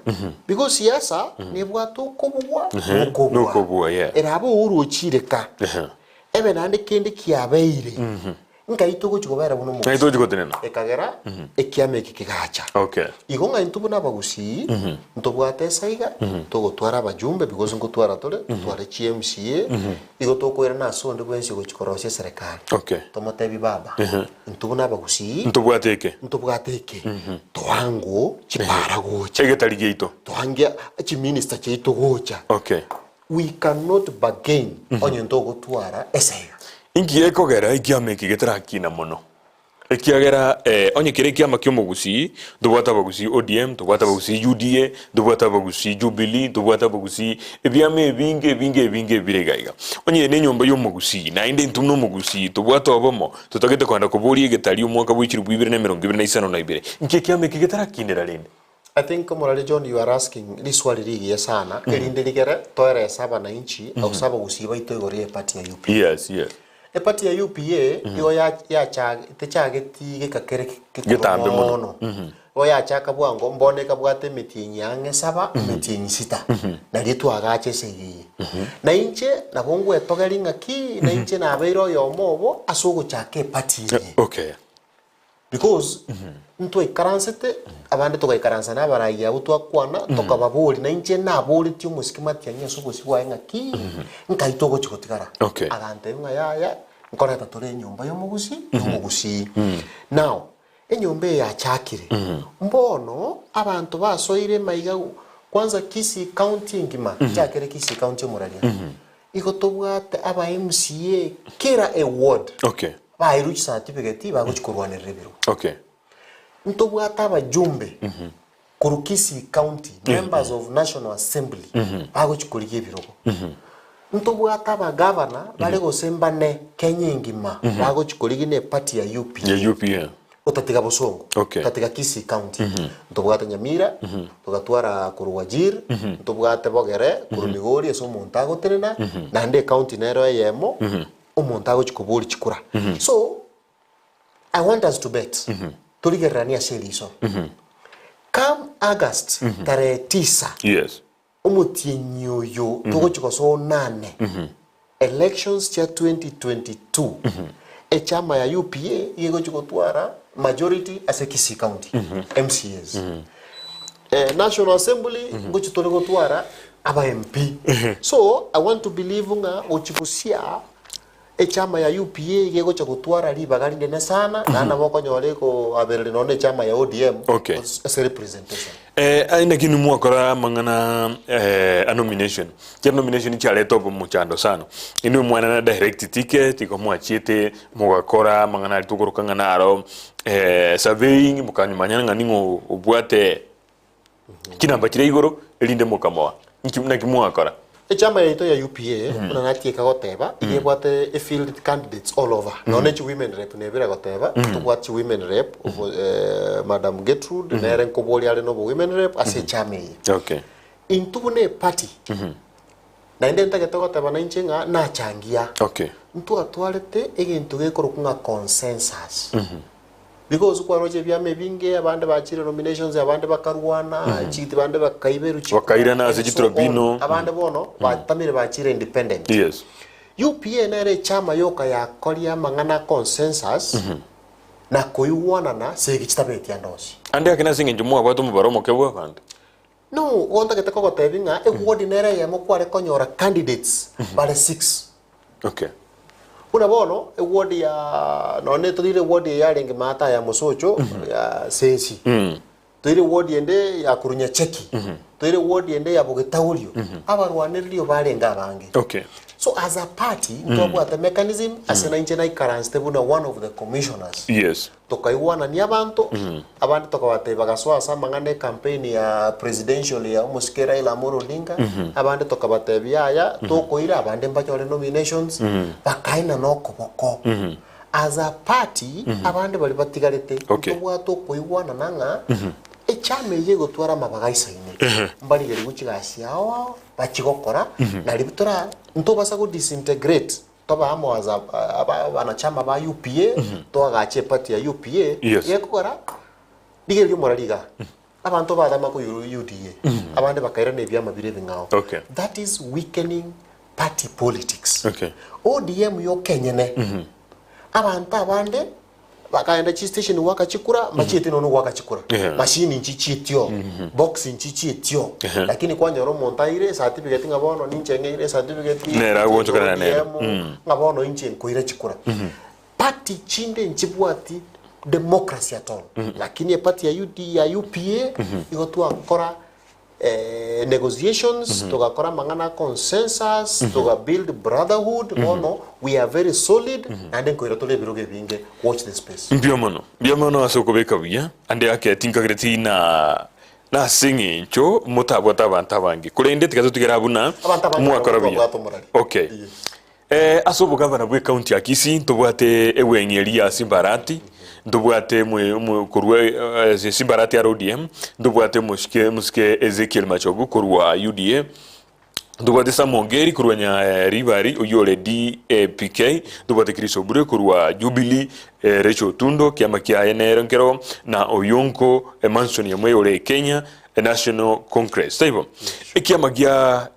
Because siasa nebwate okobugwa nokobua. Nokobua, yeah. Erabe Uhuru ochire ka, ebe naende kende kiabeire, Nkai togochia kobera buna Ng'ai omogusii. togochia gotenena? Ekagera ekiama eke kegacha. Okay. Igo ng'a intwe buna abagusii ntobwate esaiga togotwara abajumbe because ngotwara tore totware chi MCA igo tokoirana ase onde bwensi ogochia korosia eserekari. Okay. Tomotebi baba intwe buna abagusii Ntobwate eke. ntobwate eke toango chipara gocha Egetari giaito. toange chiminister chiaito gocha. Okay. We cannot bargain onye ntogotwara esaiga. Inki gekogera ekiama eke getarakina mono? Ekiagera onye kere ekiama ki'omogusii, ntobwate abagusii ODM, ntobwate abagusii UDA, ntobwate abagusii Jubilee, ntobwate abagusii ebiama ebinge ebinge ebinge ebire iga iga. Onye eye nenyomba y'omogusii, naende intwe buna omogusii tobwate obomo, totagete kogenda koboria egetari omwaka bwa chilifu ibere na emerongo ebere na isano na ibere. Inki ekiama eke getarakinera rende? I think omorari John you are asking riswali rigiya sana erinde rigere toerese abanainchi gose abagusii baito igoro ye party ya UPA. Yes, yes. Eparty ya UPA igo ya- yacha techageti geka kere kekoro Getambe mono. mono. Igo yachaka bwango mbono ekabwata emetienyi ang'e saba, emetienyi sita. Nario twagacha esegi eye. Na inche nabo ngwetogeria ng'aki, na inche nabeire oyomo obo ase ogochaka eparty eye. Okay. Because ntwaikaransete, abande togaikaransa na abarai abwo twakwana, tokababoria, na inche naboretie omosike Matiang'i ase obosio bwaye ng'aki, nkai togochia gotigara. Okay. Agantebia ng'a yaya, nkoreta tore enyomba y'omogusii, y'omogusii. Now, enyomba eye yachakire, mbono abanto basoire maiga kwanza Kisii county engima, nchakere Kisii county omoraria, igo tobwate aba MCA kera eward. Okay. Baeirwe chicertificate bagochia korwanerera ebirogo. Okay. Ntobwate abajumbe korwa Kisii County, members of National Assembly bagochia korigia ebirogo. Ntobwate abagavana bare gose mbane Kenya engima bagochia korigia na eparty ya UPA. Ya UPA. Otatiga Bosongo, Okay. otatiga Kisii County. Ntobwate Nyamira, togatwara korwa Wajir, ntobwate Bogere korwa Migori ase omonto agotenena, naende ecounty nero eyemo. Omonto agochia koboria chikura. So, I want us to bet. Torigereranie ase eriso. Come August tarehe tisa, Yes. omotienyi oyo togochia gosoa onane, elections chia 2022, echama ya UPA iga egochia gotwara majority ase Kisii County, MCAs. Eh, National Assembly ngochia tore gotwara aba MP. So, I want to believe ng'a gochia gosia echama ya UPA iga egocha gotwara ribaga rinene sana, naende nabo okonyora ekoabereria nonya na echama ya ODM Okay. ase representation. Eh, aye naki inwe mwakora amang'ana eh, a nomination Chia nomination chiareta omochando sana inwe mwanana direct ticket igo mwachiete mogakora amang'ana aria tokoroka ng'a naro eh, surveying mokanyamanya ng'a ning'o obwate chinamba chiria igoro erinde mokamoa. Inki naki mwakora? Echama yaito ya UPA buna natieka goteba iga ebwate efield candidates all over nonya ne chiwomen rep nebire goteba tobwate chiwomen rep obo Madam Gertrude nere nkoboria are nobo women rep ase echama eye. Okay. Intwe buna eparty naende ntagete goteba nainche ng'a nachangia Okay. ntwatwarete egento gekorokwa ng'a consensus. Because kwaroche ebiama ebinge, abande bachire nominations, abande bakarwana, chigiti bande bakaiberwa chikura, Bakairana ase and so on. chitribunal. Abande bono batamire bachire independent. Yes. UPA nere echama yoka yakoria amang'ana a consensus na koigwanana segi chitabeti ande onsi. Ande ake nase eng'encho mwabwate omobaro omoke bw'abanto. No, igo ntagete kogotebia ng'a eward nere eyemo kware konyora candidates bare six. Okay. Buna bono eward ya nonye toire eward eye yarenge maata ya Mosocho ya Sensi. Toire eward ende ya korwa Nyacheki. Toire eward ende ya Bogetaurio. Abarwanererio barenge abange. Okay. So as a party ntwabwate mechanism ase nainche naikaransete buna one of the commissioners. Yes. Tokaigwanania abanto, abande tokabatebia bagasoa ase amang'ana ecampaign ya presidential ya omosike Raila Amolo Odinga, abande tokabatebia yaya tokoira abande mbanyore nominations, bakaenana okoboko. As a party, abande baria batigarete, Okay. ntobwate okoigwanana ng'a echama eye egotwara amabaga aisaine, mbarigerigwe chigasi ao ao, bachie gokora, nario tora ntobasa go disintegrate. Tobe amo as abanachama ba UPA, toagache eparty ya UPA, Yes. gekogera rigereria omorari igaa, abanto bathama koyurwa UDA, abande bakairana ebiama bire ebing'ao. Okay. That is weakening party politics. Okay. ODM yoka enyene, abanto abande Bakaenda chistation goaka chikura, mbachieti nonya goaka chikura. Yeah. Machine nchichietio, box nchichietio. Lakini kwanyora omonto aire ecertificate ng'a bono ninche ng'eire ecertificate Nere agoonchokerana nere. ODM, ng'a bono inche nkoira chikura. Party chinde nchibwati democracy at all. Lakini eparty ya UD ya UPA igo twakora negotiations, togakora amang'ana a consensus, toga build brotherhood, bono we are very solid, naende nkoira tore ebirogo ebinge, watch this space. Mbuya mono, mbuya mono ase okobeka buya, ande ake tinkagereti na nase eng'encho motabwate abanto abange, korende tiga totigere abwo na Abanto abange mwakora nabo buya. twabwate omorari. Okay. Yes. Eh, ase obogavana bw'ecounty ya Kisii ntobwate eweng'i eria ya Simbarati, ntobwate mwe- mwe- korwa eh, ase Simbarati aro ODM, ntobwate omosike omosike Ezekiel Machogu korwa UDA, Ntobwate Sam Ongeri korwa Nyaribari oyio ore DAPK, ntobwate Chris Obure korwa Jubilee, Rachel Otundo kiama kiaye nere nkero na Oyonko Manson Yamweya ore Kenya National Congress. Taibo ekiama gia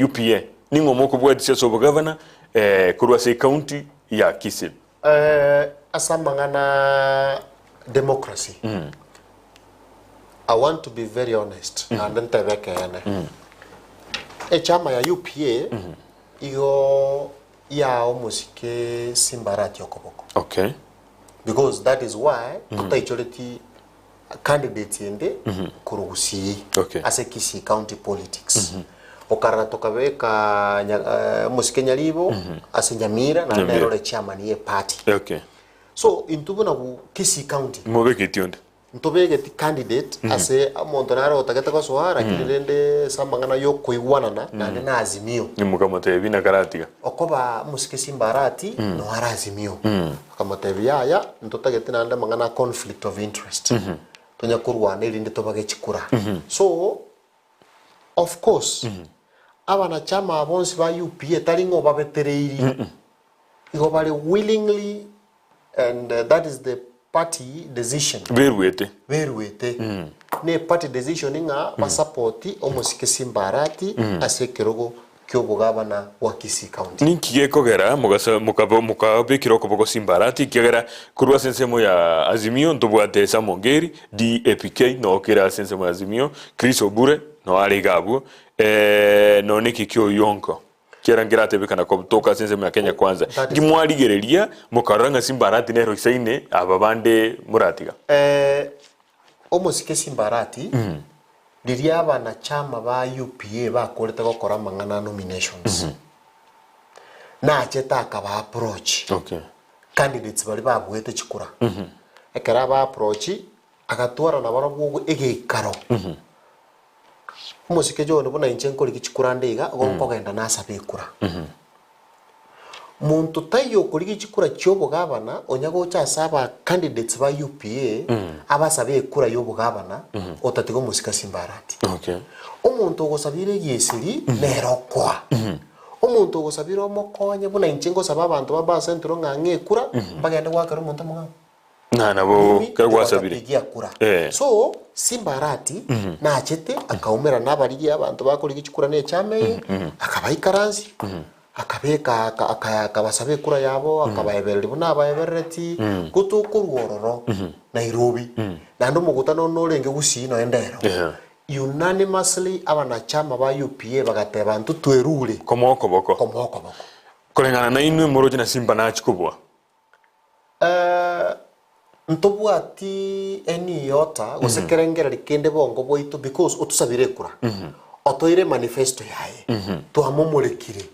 UPA ning'o mokobwatisia ase obogavana korwa ase ecounty ya Kisii? Ase amang'ana democracy, I want to be very honest naende ntebe ekeene. Echama ya UPA igo yaa omosike Simba Arati okoboko. Okay. Because that is why totaichoreti candidate ende korwa Gusii Okay. ase Kisii County politics. Okarora tokabeka omosike Nyaribo ase Nyamira naende Nyamira. nere ore chairman ye party. Okay. So intwe buna Kisii County Mobeketi onde. ntobegeti candidate ase omonto nare otagete gosoa lakini rende ase amang'ana ya okoigwanana naende na Azimio. Mokamotebia nakaratiga. Okoba omosike Simba Arati noare Azimio. Akamotebia yaya ntotagete naende amang'ana a conflict of interest. Tonya korwana erinde tobage chikura. So of course abanachama aba bonsi ba UPA tari ng'a obabetereiri. Igo bare willingly and that is the party decision. Beruete. Beruete. Ne party decision ng'a basapoti omosike Simba Arati ase ekerogo ki'obogabana bwa Kisii County. Ninki gekogera mogasa mokaba mokabekera okoboko Simba Arati ekiagera korwa ase ensemo ya Azimio ntobwate Sam Ongeri, DAPK noo kere ase ensemo ya Azimio, Chris Obure noo are iga abwo, noo neki kioyonko kiara nkeratebekana kotoka ase ensemo ya Kenya Kwanza. That is Nki mwarigereria mokarora ng'a Simba Arati nere oisaine aba bande moratiga? Omosike Simba Arati, riria abanachama ba UPA bakorete gokora amang'ana a nominations, nachete akaba approach Okay. candidates baria babuete chikura. Ekero aba approach, agatwara nabarobwo egeikaro. Omosike John buna inche nkorigia chikura nde iga, igo nkogenda nasabe ekura. Monto taiyo okorigia chikura chi'obogabana onya gocha ase aba candidates ba UPA abasabe ekura y'obogabana otatiga omosike Simba Arati. Okay. Omonto ogosabire egieseri nere okoa. Omonto ogosabire omokonye buna inche ngosaba abanto ba Baa Central ng'a ng'e ekura mbagende goakera omonto omong'ao. Na nabo Mimi ekero gwasabire. tigotapigia kura. Eh. So Simba Arati nachete akaumera nabarigia abanto bakorigia chikura ne echama eye akabaikaransia akabeka aka- aka- akabasaba ekura yabo akabaebereria buna abaeberereti gotokorwa ororo Nairobi naende omogutano onde orenge Gusii noe ndero Yeah. unanimously abanachama ba UPA bagateba intwe twerure Komoa okoboko. komoa okoboko. Koreng'ana nainwe moroche na Simba nachie kobua. Ntobwati any iota gose kerengererio kende bongo bwaito because otosabire ekura, otoire manifesto yaye, twamomorekire,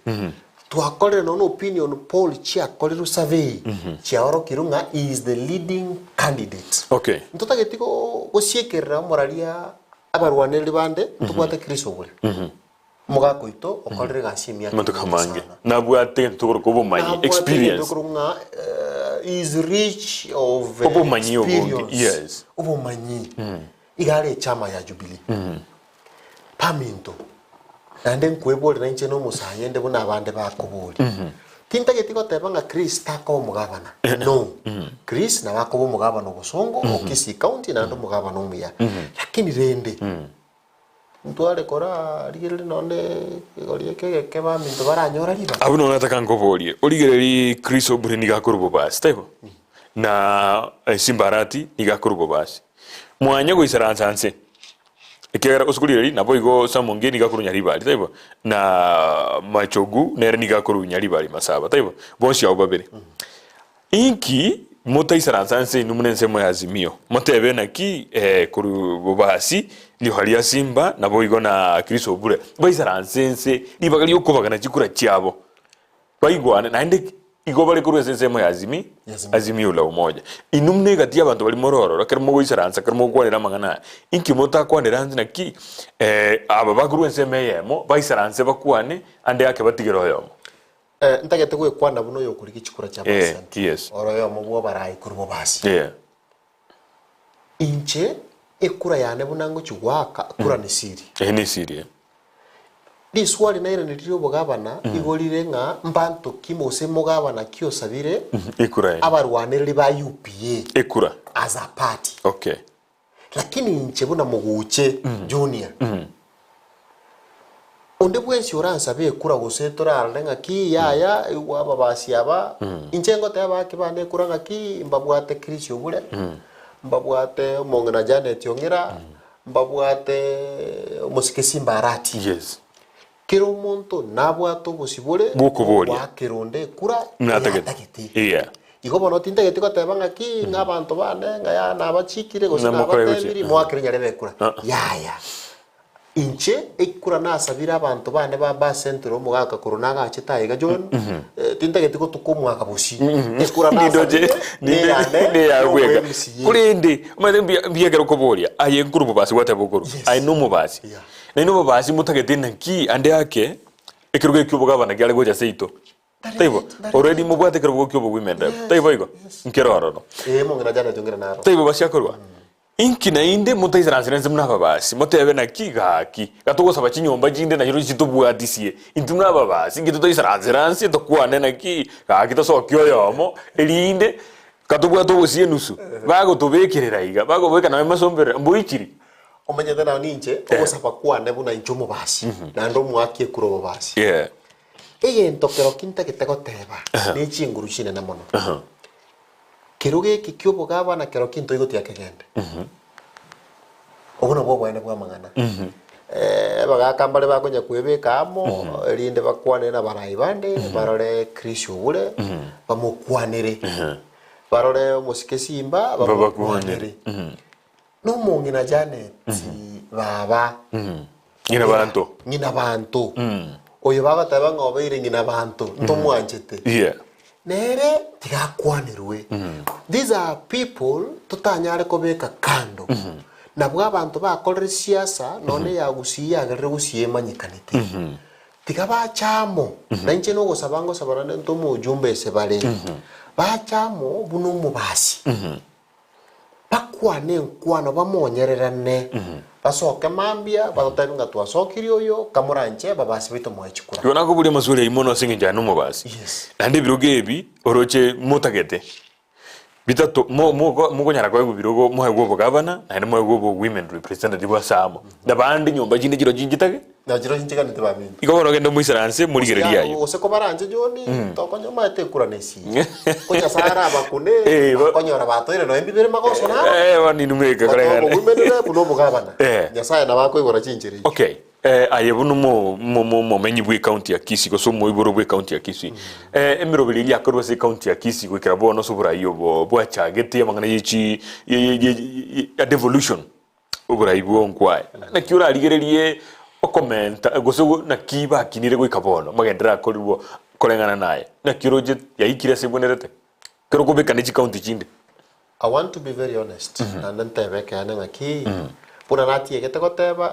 twakorire nonya opinion poll chiakorirwe survey chiaorokirwe ng'a he is the leading candidate. Okay. Ntotageti go- gosiekerera omoraria abarwanereri bande, ntobwate Chris Obure. Omogaka oito okorire egasi emiaka Amatuko eminge amange. sana. Nabwate egento tokoroka obomanyi, Nabwate egento experience. tokoroka ng'a eh, he is rich of eh, Obomanyi obonge, experience. yes. Obomanyi. Iga are echama ya Jubilee. Paminto, naende nkweboria nainche na omosae inde buna abande bakoboria. Tintageti goteba ng'a Chris takoba omogabana. No. Chris nabo akoba omogabana obosongo, o Kisii County naende omogabana omuya. Lakini rende, Ntware korarigereria nonye ekegori eke egeke baminto baranyora ribaga. Abwo nonya nataka nkoborie, origererie Chris Obure nigo akorwa bobasi, taibo? Na Simba Arati nigo akorwa bobasi. Mwanya goisaransa nse, ekiagera ase korigereria naboigo Sam Ongeri nigo akorwa Nyaribari, taibo? Na Machogu nere nigo akorwa Nyaribari Masaba, taibo? Bonsi abwo babere. Inki motaisaransa nse inwe buna ensemo ya Azimio, motebe naki korwa bobasi riroha ria Simba naboigo na Chris Obure baisaranse nse ribaga ri'okobagana chikura chiabo baigwane naende igo bare korwa ase ensemo ya Azimi Azimio la Umoja. Inwe buna egati y'abanto baria more ororo ekero mogoisaransa ekero mogokwanera amang'ana aya inki motakwanera nse naki aba bakorwa ensemo eyemo baisaranse bakwane ande ake batigere oyomo. Ntagete gwekwana buna oyokorigia chikura chia Eh, percent yes. oro oyomo bw'abarai korwa bobasi. Yeah. Inche ekura yane buna ngochi goaka kura nesiri. Eh, nesiri, eh. Riswali nairaneri ri'obogabana igo rire ng'a mbanto ki gose mogabana ki osabire Ekura eye. abarwanereri ba UPA Ekura. as a party. Okay. Lakini inche buna moguche Junior, onde bwensi oransabe ekura gose torarore ng'aki yaya igwa ababasi aba, inche ngoteba gaki bane ekura ng'aki mbabwate Chris Obure, mbabwate omong'ina Janet Ong'ira, Mbabwate omosike Simba Arati. Yes. Kera omonto nabwate obosibore Bw'okoboria. bw'ogoakera onde ekura Natagete. eyatagete. Yeah. Igo bono tintageti goteba ng'aki ng'a abanto bane ng'a ya nabachikire gose Namokore gochia. nabatebirie moakere nyarebe ekura. Ah. Yaya. Inche ekura nasabire abanto bane ba Ba Central omogaka korwa nagachete aiga John, eh, tintageti gotuka omwaka bosio. Ekura Nindoche nasabire neyane neyagweka y'omo-MCA. korende omanyete mbuya mbuya ekero okoboria aye nkoro omobasi gwateba okoro Yes. aye nomobasi Yeah. naende omobasi motagete naki ande ake ekerogo ekio obogabana kiare gocha seito taibo already mobwate ekerogo kia obo-women rep taibo igo nkero ororo Eh, mong'ina Janet ong'ina naro. taibo basiakorwa Inki naende motaisaransere inse buna ababasi, motebe naki gaki, gatogosaba chinyomba chinde nachio chitobwatisie, intwe buna ababasi, inki totaisaransera nse tokwane naki gaki tosokie oyomo, erinde gatobwate obosie enusu, bagotobekerera iga, bagobeka nonye masomberera, mboichiri. Omanyete nao ninche, ogosaba kwane buna inche omobasi, naende omoaki ekura obobasi. Yeah. Egento kero ki ntagete goteba, ne chinguru chinene mono. Kerogo eke ki'obogabana kero kinto igotiga kegende. Obwo nabwo oboene bw'amang'ana. Abagaaka mbare bakonya kwebeka amo, erinde bakwanere nabarai bande, barore Chris Obure, bamokwanere. Barore omosike Simba, bamokwanere. Nomong'ina Janet baba. Ng'ina banto. Ng'ina banto. Oyo bagoteba ng'a obeire ng'ina banto, ntomwanchete. Yeah. Nere tiga akwanerwe. These are people totanyare kobeka kando. Nabwo abanto bakorire siasa nonye ya Gusii yagerire Gusii emanyekanete. Tiga bache amo, na inche nogosaba ngosaba naende ntome ojumbe ase bare. Bache amo buna omobasi. Bakwane enkwano bamonyererane, basoke mambia, batotebie ng'a twasokirie oyo, kamoranche ababasi baito moe chikura. Igo nakoboria amaswali ayio mono ase engencho aye nomobasi. Yes. Naende ebirogo ebi oroche motagete, bitato mo- moko mokonyara koegwa ebirogo moegwe obogavana, naende moegwe obo women representative ase amo. Nabande nyomba chinde chiro chinchitage. Na chiro chinchiganete baminto. Igo bono ogende moisaranse morigererie ayio. Gose kobaranche John, tokonya omanyete ekura nesiye. Ko Nyasaye arabakune, Eh, ba- bakonyora batoire nonya mbibere magoso naro. Eh, bono inwe mweka Gotoa koreng'ana. obo-women rep na obogabana. Eh. Nyasaye nabo akoigora chinchera echio. Okay, eh, aye buna omo- omo- omo- omomenyi bwe county ya Kisii gose omoiboro bwe county ya Kisii, eh, emeroberi eria yakorwa ase ecounty ya Kisii goikera bono ase oborai obo bwachagete amang'ana ye chi ye- ye- ye- ye- ya devolution. Oborai bw'onkwae. Naki orarigererie okomenta gose naki bakinire goika bono magenderero akorirwe koreng'ana naye. Naki oroche yaikire ase ebwenerete ekero okobeka ne chikaunti chinde. I want to be very honest, naende ntebe ekeene ng'aki, buna natiegete goteba,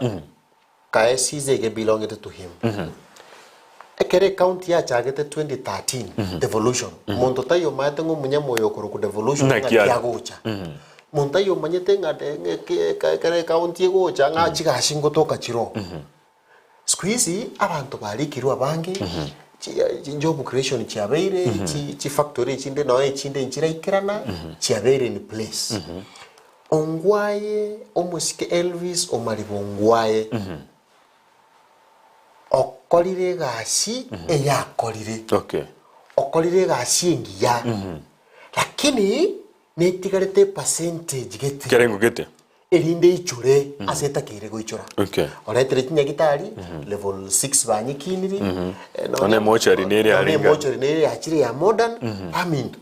kae Caesar ege belongete to him. Ekero ecounty yachagete 2013, devolution, monto taiyo omanyete ng'a omonyama oyo okorokwa devolution Ng'aki ng'aki are. agocha. Monto taiyo omanyete ng'a de- ng'a eke- eke- ekero ecounty egocha ng'a chigasi ngotoka chiroo. Siku hizi abanto barikirwe abange, chi chi job creation chiabeire, chi chifactory chinde nonya echinde nchiraikerana, chiabeire in place. Ongwae omosike Elvis Omariba Ongwae. Okorire egasi eyakorire. Okay. Okorire egasi engiya. Lakini netigarete epercentage gete. Kerengo gete. Erinde eichore ase etakeire goichora. Okay. Oretire chinyagitari level 6 banyekiniri. Nonye emochari nere Nonye arenge. emochari nere yachire ya modern baminto.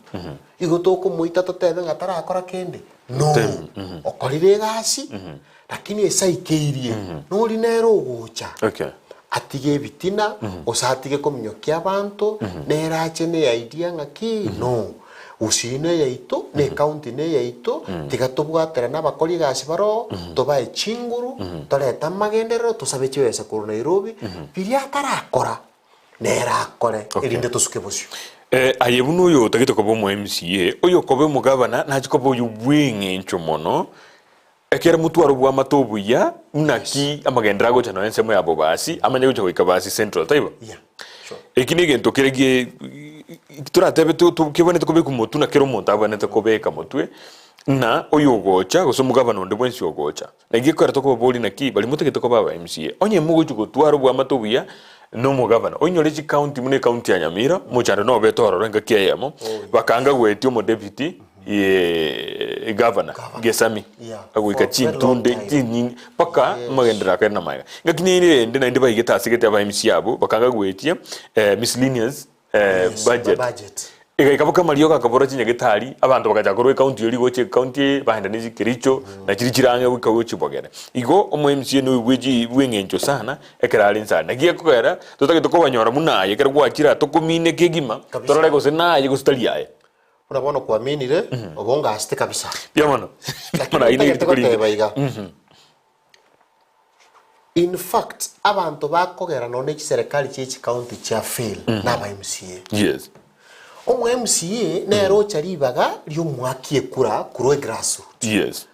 Igo tokomoita totebe ng'a tarakora kende. No. Okorire egasi. Lakini esaikeirie, nori nere ogocha, Okay. atige ebitina, gose atige kominyokia abanto, nere ache ne idea ng'aki, no. Gusii ne eyaito, ne ecounty ne eyaito, tiga tobwaterane abakori egasi baroo, tobae chinguru, torete amagenderero, tosabe chibesa korwa Nairobi, biria atarakora, nere akore, Okay. erinde tosuke bosio. Eh, aye buna oyo otagete koba omo MCA, oyo okoba omogabana, nache koba oyo bw'eng'encho mono. Ekero motware obwamate obuya, naki amagenderero agocha nonya ensemo ya Bobasi, amanye gocha goika Basi Central, taibo? Yeah, sure. Eki negento kere gie toratebe to to kebwenerete kobekwa motwe na kera omonto abwenerete kobeka motwe, ng'a oyo ogocha gose omogabana onde bwensi ogocha. Naki ekero tokobaboria naki baria motagete koba aba MCA, onye mogochia gotwara obwamate obuya na omogabana, oinyore chicounty buna ecounty ya Nyamira, omochando nobete ororo engaki eyemo, bakanga goetia omodeputy gavana Gesami Yeah, agoika for a very long chintunde time. chinyinge mpaka Yes. amagenderero akare na magega. Engaki nere erende naende baigete ase gete aba MCA abwo bakanga goetia miscellaneous Yes, budget. budget. Egaika boka amariogo akabora chinyagetari, abanto bagachaka korwa ecounty eria gocha ecounty eye, bagenda ne Kericho, na chiria chire ang'e goika gochia Bogere. Igo omo MCA noyo bwe bw'eng'encho sana ekero are inse aria. Naki gekogera, totagete kobanyora buna aye ekero gwachire aa tokomine kegima, Kabisa. torore gose naye gose tari aye. Buna bono kwaminire, obongasete kabisa. Mbuya mono. Lakini Bono ayio ntagete nerituko rinde. goteba iga. In fact, abanto bakogera nonya ne chiserekari chie chicounty chia fail na aba MCA. Yes. Omo MCA nere ocha ribaga ri'omoaki ekura korwa egrassroot. Yes.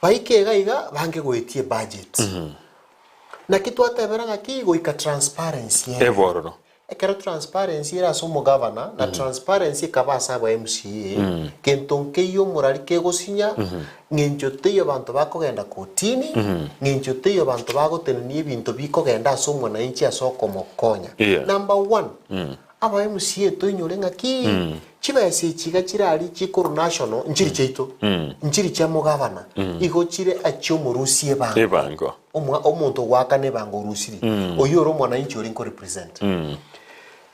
Baike iga iga bange goetia ebudget. Naki twatebera ng'aki goika transparency ere. Ebe ororo. Ekero transparency ere ase omogavana na transparency ekaba ase aba MCA, gento nkeiyo omorari kegosinya, ng'encho teiyo abanto bakogenda kotini, ng'encho teiyo abanto bagotenenia ebinto bikogenda ase omwananchi ase okomokonya. Yeah. Number one, aba MCA toinyore ng'aki chibesa echi iga chire aria chikorwa national nchiri chiaito, nchiri chia mogavana, igo chire achiomorusia ebango. Ebango. Omwa omonto ogoakana ebango orusiri, oyio ore omwananchi oria nkorepresent.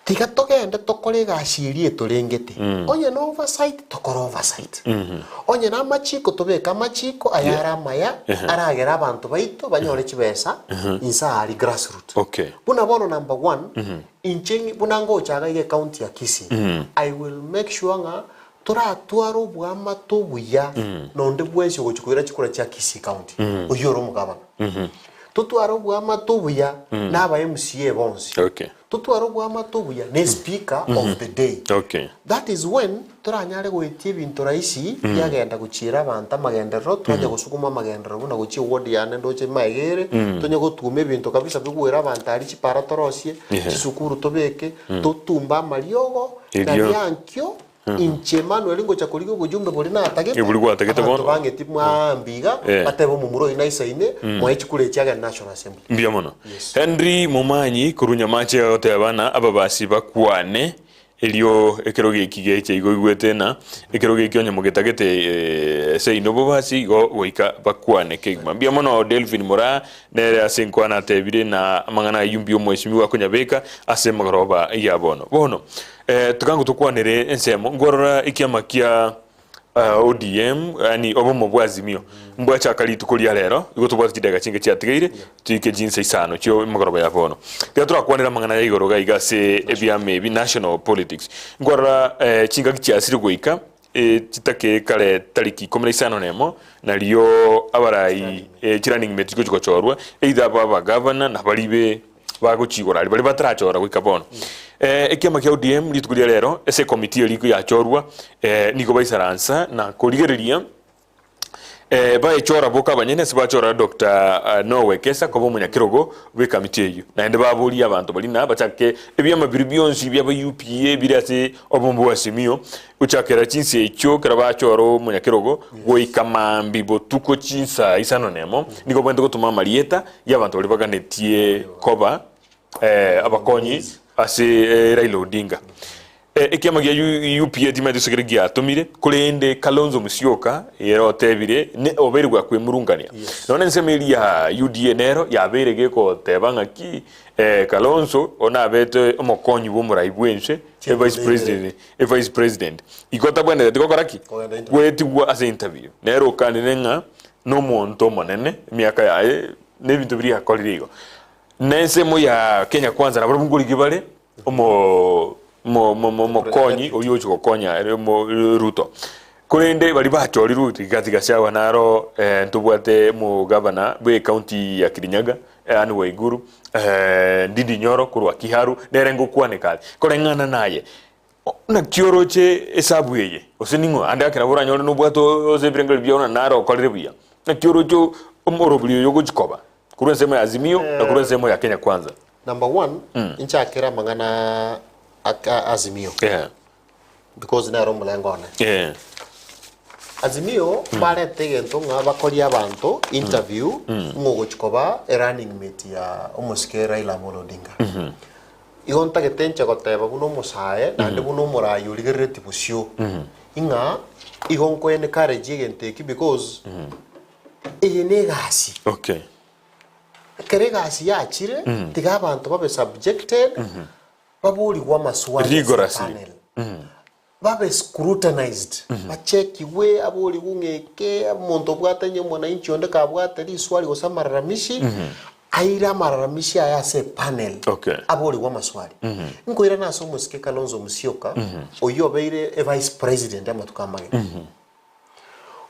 Tiga togende tokore egasi eria etorengete. Onye na oversight, tokore oversight. Onye na amachiko, tobeke amachiko aya are amaya, aragere abanto baito banyore chibesa inse aaria grassroot. Okay. Buna bono number one, inche ng'i buna ngocha iga iga ecounty ya Kisii, I will make sure ng'a Toratware oboamate obuya nonde bwensi ogochia koira chikura chia Kisii County, oyio ore omogabana. Totware oboamate obuya na aba MCA bonsi. Okay. Totware oboamate obuya na speaker of the day. Okay. That is when toranyare goetia ebinto rahisi biagenda gochiera abanto amagenderero, twanya gosukuma amagenderero buna gochia eward yane ndoche magega ere, tonya gotuma ebinto kabisa bigwere abanto aria chipara torosie, chisukuru tobeke, totumbe amariogo, na Erio. riankio Inche Emmanuel ngocha korigia obojumbe boria natagete, Boria gwatagete abanto bono. bang'eti mwaambia iga, Eh. batebe omomura oyio naisaine, moe chikura echi agende National Assembly. Mbuya mono. Yes. Henry Momanyi korwa Nyamache agoteba na ababasi bakwane erio ekerogo eki geche igo oigwete na ekerogo eki onye mogetagete eh, seino obobasi igo goika bakwane kegima. Mbuya mono Delvin Moraa nere ase enkwana atebire na amang'ana ayio mbuya omwesimigwa akonyabeka ase emagoroba ya bono. Bono Tiga tokwanere ensemo nkwarora ekiama kia ODM yaani obomo bwa Azimio mbwachaka rituko ria rero igo tobwate chidakika chinke chiatigaire toike chinsa isano chio emegoroba ya bono. Tiga torakwanere amang'ana ya igoro iga iga ase ebiama ebi national politics. Nkwarora chingaki chiasire goika chitake kare tariki ikomi na isano na emo nario abarai chirunning mate chigochi gochorwa either abe abagavana na baria be bagochigora aria baria batarachora goika bono. Ekiama kia ODM rituko ria rero ase ekomiti eria yachorwa nigo baisaransa na korigereria baechora boka abanyene ase bachora Doctor Noah Wekesa koba omonyakerogo bw'ekamiti eyio. Naende baborie abanto baria na bachake ebiama biria bionsi biaba UPA bire ase obombe bwa Azimio gochakera chinsa echio ekero bachora omonyakerogo goika mambia botuko chinsa isano nemo nigo bwenerete gotoma amarieta y'abanto baria baganetie koba abakonyi ase Raila Odinga. Ekiama gia UPA timanyeti gose kere giatomire, korende Kalonzo Musyoka ere otebire ne obeire gwakwemurungania. Nonya ensemo eria ya UDA nero yabeire gegoteba ng'aki Kalonzo nabete omokonyi bw'omorai bw'ense, evice president, evice president. Igo tabwenereti gokora ki? Goetigwa ase interview. Nere okanire ng'a nomonto omonene, emiaka yaye, na ebinto biria akorire igo. Na ensemo ya Kenya Kwanza nabarabwo nkorigia bare omo mo mo mo mokonyi oyio ochi gokonya ere omo Ruto. Korende baria bachorirwe Rigathi Gachagua naro ntobwate omogavana bwe ecounty ya Kirinyaga Anne Waiguru, Ndindi Nyoro korwa Kiharu nere ngokwaneka are. Koreng'ana naye Naki oroche esabu eye? Gose ning'o ande ake nabo oranyore nobwate ose ebirengererio biao na naro okorire buya? Naki oroche omorobiri oyo ogochi koba korwa ensemo ya Azimio na korwa ensemo ya Kenya Kwanza. Number one, inchakere amang'ana a Azimio because nere omolengo one. Azimio mbarete egento ng'a bakorie abanto interview ng'a ogochi koba e running mate ya omosike Raila Amolo Odinga. Igo ntagete inche goteba buna omosae naende buna omoraai origerereti bosio ing'a igo nko encourage egento eki because eye ne egasi. Okay. Ekero egasi yachire tiga abanto babe subjected baborigwe amaswali ase Rigorously. epanel. Babe scrutinized, bachekigwe, aborigwe ng'a eke, omonto obwate onye omwananchi onde kabwate riswali gose amararamishi, aire amararamishi aye ase epanel, Okay. aborigwe amaswali. Nkoirana ase omosike Kalonzo Musyoka, oyio obeire evice president amatuko amageni.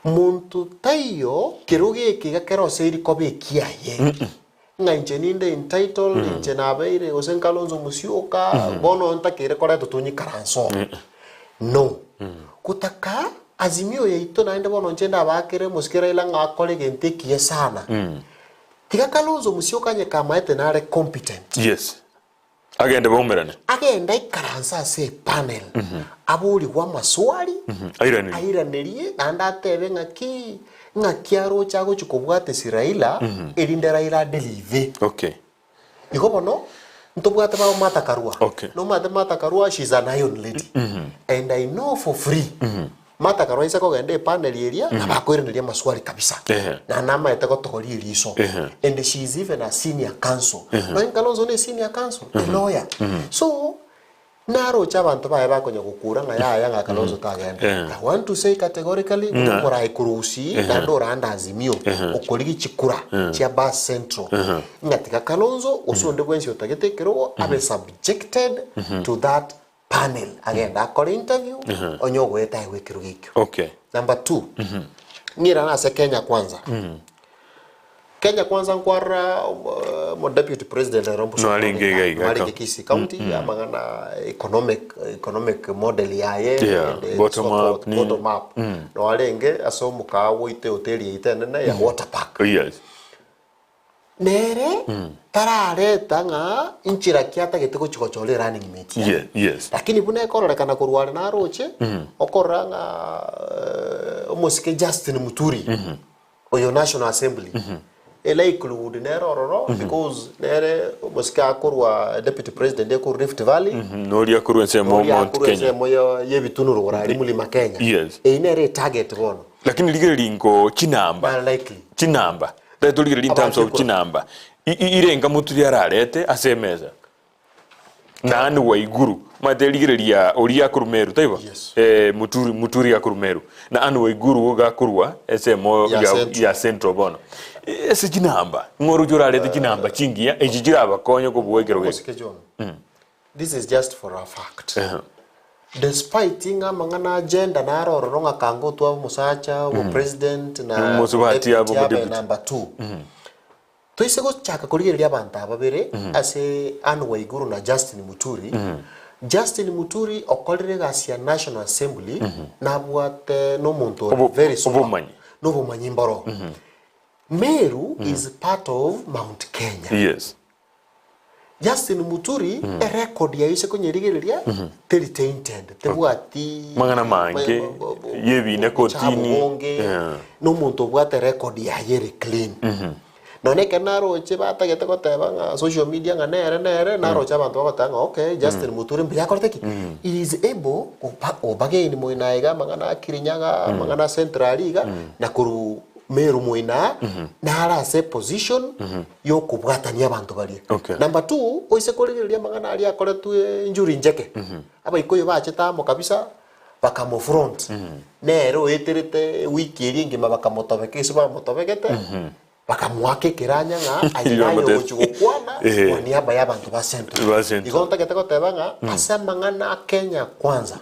Monto taiyo kerogo eke iga keroseiri koba ekiaye, ng'a inche ninde entitled, inche nabeire gose Nkalonzo Musyoka, bono ntakeire koreta tonyikaranse oo. No. Gotaka Azimio yaito naende bono inche ndabakere omosike Raila ng'a akore egento ekiya sana. Tiga Kalonzo Musyoka onye kamaete nare competent. Yes. Agende baumerane. Agende aikaranse ase epanel, aborigwe amaswali, Airanerie. airanerie, naende atebe ng'aki ng'aki aroche agochia kobwatesi Raila, erinde Raila adelive. Okay. Igo bono, ntobwate babo Martha Karua. Okay. Nomanyete Martha Karua, she is an iron lady. And I know for free, Martha Karua aise kogenda epanel eria, nabo akoiraneria amaswali kabisa. Ehe. Na namaete gotogoria eriso. Ehe. And she is even a senior counsel. Nonya Kalonzo ne senior counsel, a lawyer. So, naroche abanto baye bakonya gokura ng'a yaya ng'a Kalonzo tagenda. Eh. I want to say categorically, Ng'a. omorai korwa Gusii, naende orande Azimio, okorigia chikura chia Bas Central, ng'a tiga Kalonzo, gose onde bwensi otagete ekerogo, abe subjected to that panel agende akore interview onye ogoeta aegwe ekerogo ekio. Okay. Number two, ng'irane ase Kenya Kwanza. Kenya Kwanza nkwarora omo deputy president ere Mbusa Nwarenge iga iga nwarenge ka. Kisii County amang'ana economic economic model yaye Yeah, and, eh, bottom so forth, up, nini. bottom up. Nwarenge ase omokawa oite hoteli yaito enene ya Water Park. Yes. Nere tarareta ng'a inchera ki atagete gochia gochora erunning mate yaye. Ye- yes. Lakini buna ekororekana korwa are naroche, okorora ng'a eh, omosike Justin Muturi oyo National Assembly, e likelihood nere ororo because nere omosike akorwa deputy president ekorwa Rift Valley, Noria akorwa ensemo noria Mount akorwa Kenya. ensemo ya- y'ebitunuro orari Mlima Kenya. Yes. Eyio nere etarget bono. Lakini rigereria ingo chinamba. Nare likely. Chinamba. Tari torigereria in terms of Abachikura. chinamba. I- i- Irenga moturi ararete ase emesa. Naani Waiguru. Omanyete rigereria oria akorwa Meru, taibo? Yes. Eh, Muturi, Muturi akorwa Meru. Na Anne Waiguru iga akorwa ensemo Ya ya, Central. ya Central bono. Eh, Ase chinamba, ng'o oroche orarete chinamba chingiya, echi chirabakonye kobua ekerogo eke? Omosike John, this is just for a fact. Despite ng'a amang'ana a gender naro ororo ng'a kanga otwabe omosacha, obopresident na Omosubati abe deputy abe omodeputy. number two. Toise gochaka korigereria abanto aba babere ase Anne Waiguru na Justin Muturi, Justin Muturi okorire egasi ya National Assembly nabwate nomonto ore Obo- very sober, obomanyi. nobomanyi mboro. Meru is part of Mount Kenya. Yes. Justin Muturi erecord yaye ase konyerigereria teri tainted, tebwati Mang'ana mange, y'ebina obochafu kotini. bonge, Yeah. na omonto obwate record yaye ere clean. Nonya ekero naroche batagete goteba ng'a social media ng'a nere nere, naroche abanto bagoteba ng'a okay, Justin Muturi mbuya akorete ki? He is able koba kobagain moino iga amang'ana a Kirinyaga, amang'ana a Central iga, na korwa Meru moino nare ase eposition yokobwatania abanto baria. Okay. Number two, oise korigereria amang'ana aria akoretwe Njuri Njeke, Abaikuyu bachete amo kabisa bakamofront, nere oeterete ewiki eria engima bakamotobeka ase bamotobegete, bakamoaka ekeranya ng'a aye naye Bamotebia. ogochia gokwana Ehe. kwa niaba ya abanto ba Central. Ba Central. Igo ntagete goteba ng'a ase amang'ana a Kenya Kwanza,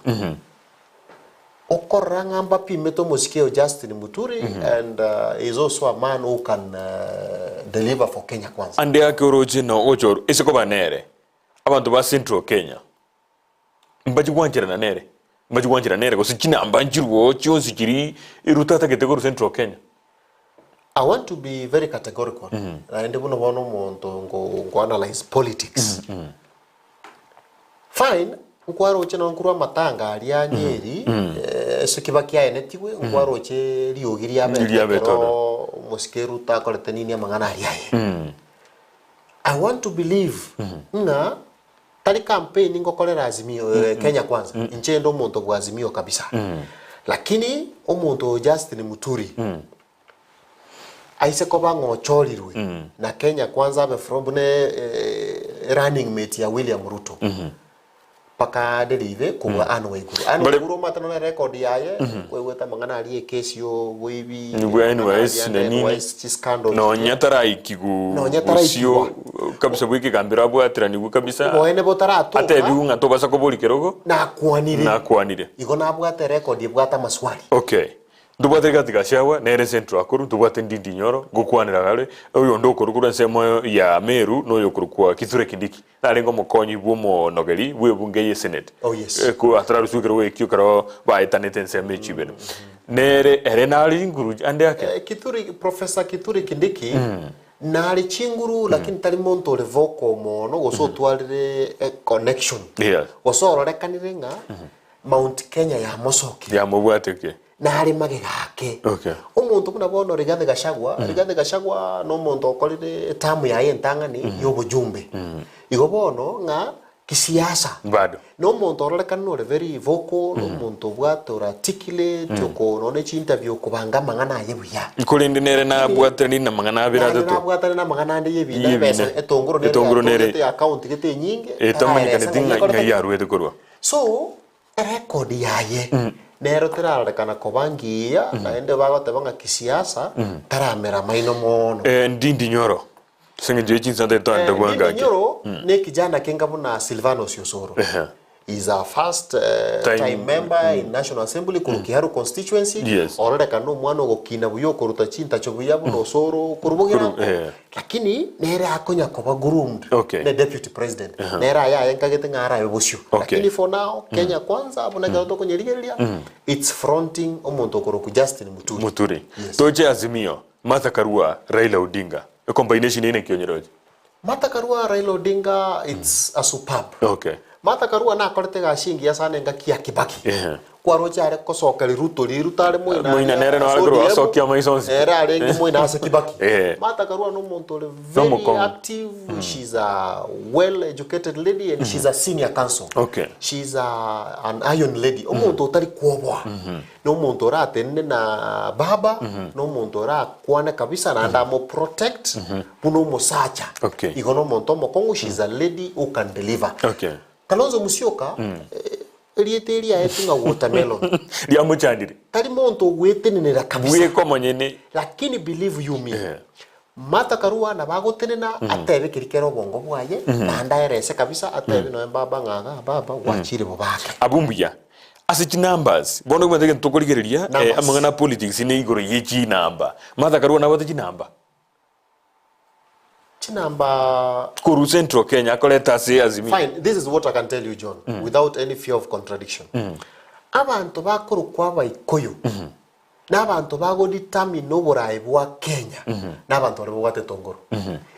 Okorora ng'a mbapimete omosike o Justin Muturi and he is also a man who can deliver for Kenya Kwanza. Ande ake oroche na ogochorwa ase koba nere, abanto ba Central Kenya mbachi gwancherana nere, mbachi gwancherana nere gose chinamba nchirwoo chionsi chiria Ruto atagete korwa Central Kenya. I want to be very categorical naende buna bono omonto nko nko analyse politics. Fine, nkwaroche nonye nkorwa amatanga aria Nyeri ase kibaki aenetigwe nkwaroche riogi riabete Riabete ekero oro. omosike Ruto akorete nini amang'ana aria aye. I want to believe ng'a tari campaign ngokorera Azimio Kenya Kwanza, inche inde omonto bwa Azimio kabisa. Lakini omonto oyo Justin Muturi aise koba ng'a ochorirwe na Kenya Kwanza abe from buna running mate ya William Ruto mpaka adelive kobua Anne Waiguru. Anne Bare- Waiguru omanyete nonye record yaye kwaigwete amang'ana aria ekesi ya oboibi, Bwa amang'ana NYS aria na nini. NYS chiscandals Nonya taraikigu Nonya bosio taraikigwa. kabisa bw'ekegambero abwateranigwe kabisa Boene botaratoka atebiwu ng'a tobasa koboria kerogo nakwanire nakwanire. igo nabwate record ebwate amaswali. Okay. Ntobwate Rigathi Gachagua, nere Central akorwa, ntobwate Ndindi Nyoro, ngokwanera are, oyonde okorwa korwa ensemo ya Meru, na oyokorokwa Kithure Kindiki, narenge omokonyi bw'omonogeri bw'ebunge ye Senate. Oh, yes. Eh, ko atararuswa ekerogo ekio ekero baetanete ensemo echio ibere. Nere ere nare inguru ande ake. Eh, Kithure, Professor Kithure Kindiki nare chinguru lakini tari monto ore vocal mono gose otwarire eh, connection Yes. gose ororekanire ng'a Mount Kenya yamosokire. Yamobwate ki? Nare magega ake. Okay. Omonto buna bono Rigathi Gachagua, Rigathi Gachagua nomonto okorire etamu yaye entang'ani y'obojumbe. Igo bono ng'a kisiasa. Bado. Nomonto ororekane ore very vocal, nomonto obwate ore articulate, oko nonya chiinterview okobanga amang'ana aye buya. Korende nere nabwateranie namang'ana abere Naende atato. nabwatane namang'ana ande y'ebinto, Y'ebina. ebesa etongoro nere Etongoro nere. yatongete ya county gete enyinge, Etamanyekaneti taraeresa ng'a ng'a ekorete ng'ai yarwete korwa. So, erekodi yaye nero terarorekana koba ngiya, naende bagoteba ng'a kisiasa taramera amaino mono. Eh, Ndindi Nyoro, ase eng'encho ye chinsanta etoanete Eh, bwango Ndindi ake. Nyoro nekijana kenga buna Silvanus Osoro. Ehe. Is a first eh, Time- time member in National Assembly korwa Kiharu constituency. Yes. Ororekana nomwana ogokina buya okoruta chintacho buya buna Osoro korwa bogera Korwa- eh. Lakini nere akonya koba groomed Okay. ne deputy president nere aye aye nkagete ng'a arabe bosio Okay. lakini for now Kenya kwanza buna ekero tokonyerigereria it's fronting omonto okorokwa Justin Muturi Muturi. Yes. Toche Azimio, Martha Karua, Raila Odinga. E combination eye naki onyeroche? Martha Karua Raila Odinga it's a superb Okay. Martha Karua nakorete egasi engiya sana engaki ya Kibaki. Ehe. Kwaroche are kosoka Ruto riria Ruto are moina Moina aria nere naro ase korwa ODM, asokia amaiso onsi. Ere arenge moina ase Kibaki. Ehe. Martha Karua nomonto ore very Nomokong'u. active, she's a well educated lady and she's a senior counsel. Okay. She's a, an iron lady. Omonto otari kwoboa. Nomonto oratenene na baba, nomonto orakwane kabisa naende amo protect buna omosacha. Okay. Igo nomonto omokong'u, she's a lady who can deliver. Okay. Kalonzo Musyoka, eh, erieta eri aetwe ng'a watermelon. Riamochandire. Tari monto ogwetenenera kabisa. Bweka omonyene. Lakini believe you me, Eh. Martha Karua nabo agotenena atebe keria kere obongo bwaye, naende aerese kabisa atebe nonya baba ng'a igaa baba gwachire bobake. Abwo mbuya. Ase chinumbers, bono omanyete egento tokorigereria, eh, Numbers. amang'ana a politics ne igoro ye chinamba. Martha Karua nabwate chinamba? Chinamba Korwa Central Kenya akorete ase Azimio. Fine, this is what I can tell you John, without any fear of contradiction. Abanto bakorokwa Abaikoyo na abanto bagodetermine oboraai bwa Kenya na abanto baria babwate etongoro.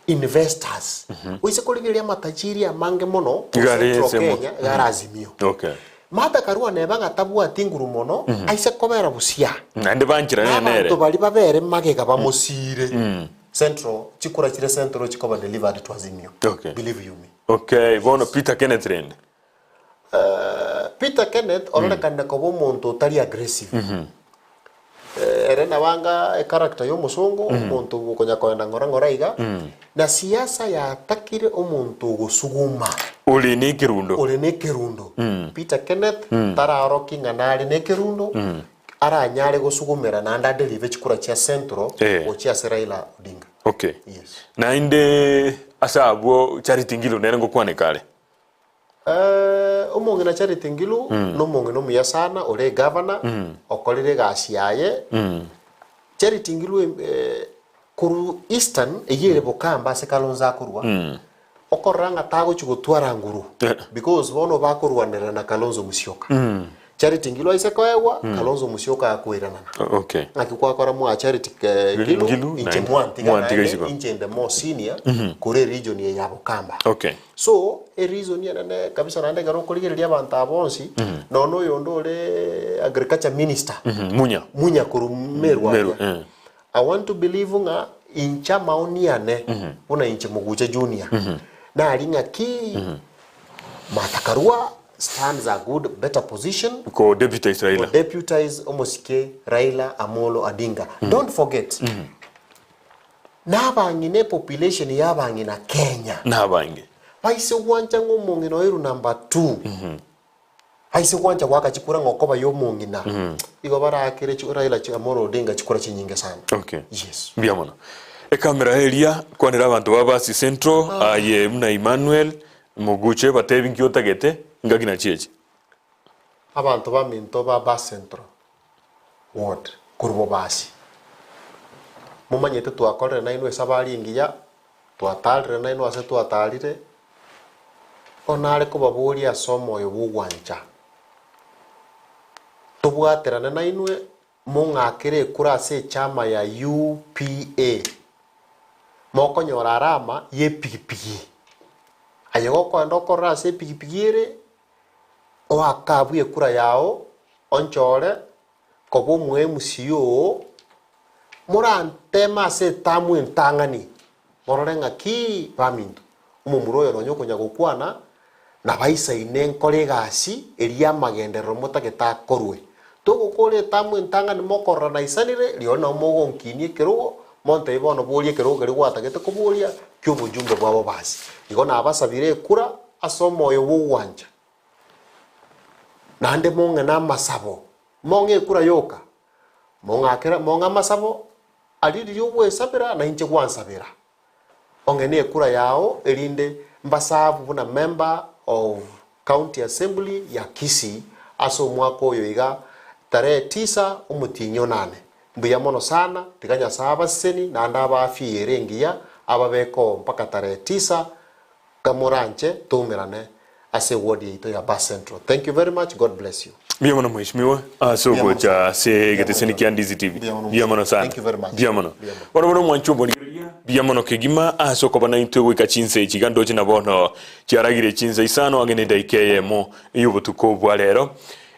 Investors. Oise korigereria amatajiri amange mono Iga are Central ensemo. Kenya iga are Azimio. Okay. Martha Karua neba ng'a tabwati nguru mono aise kobera busia. Naende bancherane nere. Abanto baria babere magega bamosiire. Central, chikura chire Central chikoba delivered to Azimio. Okay. Believe you me. Okay, bono Peter Kenneth rende. Peter Kenneth ororekanire koba omonto otari aggressive. Ere nabo anga echaracter ya omosongo, omonto okonya koenda ng'ora ng'ora iga, na siasa yatakire omonto ogosuguma. Ore na ekerundo. Ore na ekerundo. Peter Kenneth taraorokia ng'a nare na ekerundo, aranyare gosugumera naende adelive chikura chia Central Eh. gochia ase Raila Odinga. Okay. Yes. Naende ase abwo Charity Ngilu nere ngokwaneka are. Eh, omong'ina Charity Ngilu nomong'ina omuya sana ore egavana okorire egasi yaye. Charity Ngilu eh, korwa Eastern eyio ere Bokamba ase Kalonzo akorwa, okorora ng'a tagochi gotwara nguru Eh. because bono bakorwanerera na Kalonzo Musyoka. Charity Ngilu aise koegwa, Kalonzo Musyoka akoiranana. Okay. Ng'aki kwakora mwa Charity ke- Ngilu, Ngilu, inche naende mwantiga mwantiga naende isiko. inche inde more senior kore eregion eye ya Bokamba. Okay. So, ereason enene kabisa naende ekero okorigereria abanto aba bonsi, nonya oyonde ore agriculture minister, Munya. Munya korwa Meru Meru, aria. eh. I want to believe ng'a inche amaoni ane buna inche Mogucha Junior, nari ng'aki Martha Karua stands a good better position Ko deputize Raila. ko deputize omosike Raila Amolo Odinga. Don't forget, nabang'ina epopulation ya abang'ina Kenya Nabange. baise gwancha ng'a omong'ina oirwe number two Aise gwancha goaka chikura ng'a okoba y'omong'ina, igo baraakere chi Raila Amolo Odinga chikura chinyinge sana. Okay. Yes. Mbuya mono. Ekamera eria kwanera abanto ba Basi Central aye buna Emmanuel Moguche batebi nki otagete ngaki nachi echi. Abanto baminto ba Basi Central Ward korwa Bobasi, momanyete twakorire nainwe esabari engiya, twatarire nainwe ase twatarire, Bono nare kobaboria ase omoyo bw'ogwancha, tobwaterane nainwe mong'akere ekura ase echama ya UPA, mokonyora arama y'epigipigi. Aye gokoenda okorora ase epigipigi ere, oake abwo ekura yao, onchore koba omo-MC oo, moranteme ase etamu entang'ani, morore ng'aki baminto, omomura oyo nonya okonya gokwana, nabaisaine nkore egasi eria y'amagenderero motagete akorwe. Togokora etamu entang'ani mokorora naisanire, rirorio nabo mogonkinia ekerogo, montebie bono boria ekerogo keria gwatagete koboria ki'obojumbe bwabo basi. Igo nabasabire ekura ase omoyo bw'ogwancha. Naende mong'e namasabo, mong'e ekura yoka, mong'akere mong'e amasabo aria riria ogwesabera na inche gwansabera. Ong'e na ekura yao erinde mbasabu buna member of county assembly ya Kisii ase omwaka oyo iga tarehe tisa omotienyi onane. Mbuya mono sana, tiga Nyasae abaseseni naende abe afya ere engiya ababeke oo mpaka tarehe tisa Kamoranche toumerane ase eward yaito ya Ba Central. Thank you very much, God bless you. Mbuya mono mheshimiwa ase Mbuya mono ogocha sana. ase Mbuya mono egeteseni John. kia Ndizi TV. Mbuya mono Mbuya mono mheshimiwa. sana. Thank you very much. Mbuya mono. Mbuya mono. Bono bono omwanchi omorigereria mbuya mono kegima ase okoba naintwe goika chinsa echi iga ndoche na bono chiaragire chinsa isano ang'e na edaika eyemo y'obotuko bwa rero.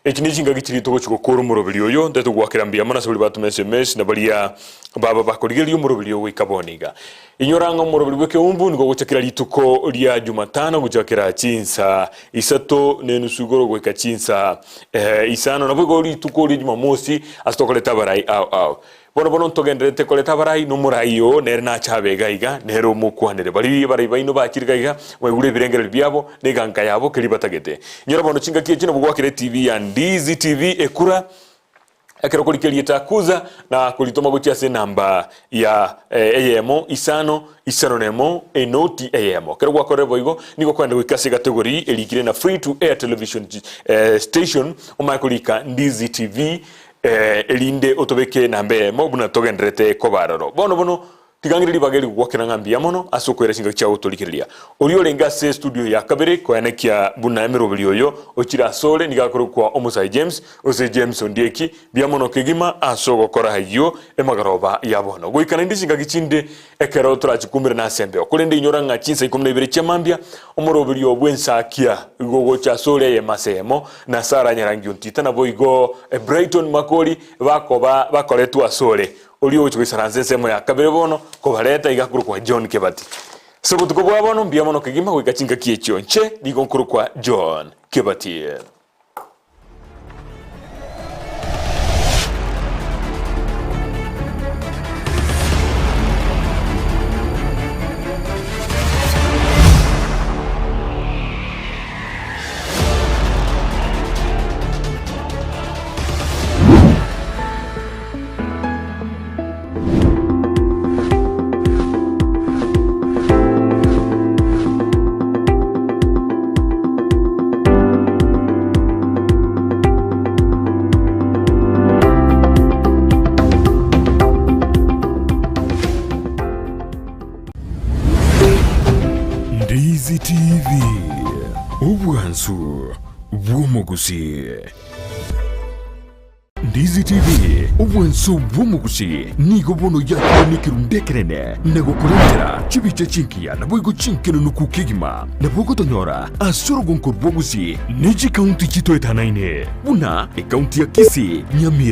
Echi ne chingaki chiria togochia gokora omoroberi oyo, ntari togoakera mbuya mono ase baria batoma SMS na baria baba bakorigereria omoroberi oyo goika bono iga. Inyora ng'a omoroberi bw'ekeumbu nigo ogocha kera rituko ria Jumatano gochakera chinsa isato na enusu igoro goika chinsa isano, naboigo rituko ria Jumamosi ase tokoreta abarai ao ao. Bono bono ntogendererete koreta abarai, na omorai oo nere nache abe iga iga, nere omokwanere. Baria abarai baino bachire iga iga, mwaigure ebirengererio biabo, na eganka yabo keria batagete. Inyora bono chingaki echi nabo gwakire etibi ya Ndizi TV ekura, ekero okorika erieta Kuza na koritoma gochia ase enamba ya eyemo isano isano na emo enoti eyemo. Ekero gwakorire boigo, nigo okogenda goika ase ecategory erikire na Free to Air Television Station, omanye korika Ndizi TV Erinde otobeke namba eyemo buna togendererete koba aroro. Bono bono, tiga ng'ire ribaga eri gogwakera ng'a mbuya mono ase okoira chingaki chiao gotorigereria. Oria orenge ase estudio ya kabere koenekia buna emeroberi oyo ochire asore nigo akorokwa Omosae James, gose James Ondieki, mbuya mono kegima ase ogokora ayio emagaroba ya bono. Goika naende chingaki chinde Ekero torachikumere nase embeo. Korende inyora ng'a chinsa ikomi na ibere chia mambia, omoroberio bw'ensakia gogocha ase ore eyemo ase eyemo, na Sara Nyarangi Ontita naboigo Brighton Makori bakoba bakoretwe ase ore. Oria ogochia goisaransa ensemo ya kabere bono kobareta iga akorokwa John Kebati. Ase obotuko bwa bono mbuya mono kegima goika chingaki echio nche nigo nkorokwa John Kebati. Ndizi TV, obwansu bw'omogusii. Ndizi TV, obwanso bw'omogusi, nigo bono yakire nekerundu ekenene na gokorentera chibicha chingiya naboigo chinkenenuku kegima. Nabo ogotonyora ase orogonko rw'obogusi ne chikaunti chitoetanaine buna ekaunti ya Kisii, Nyamira.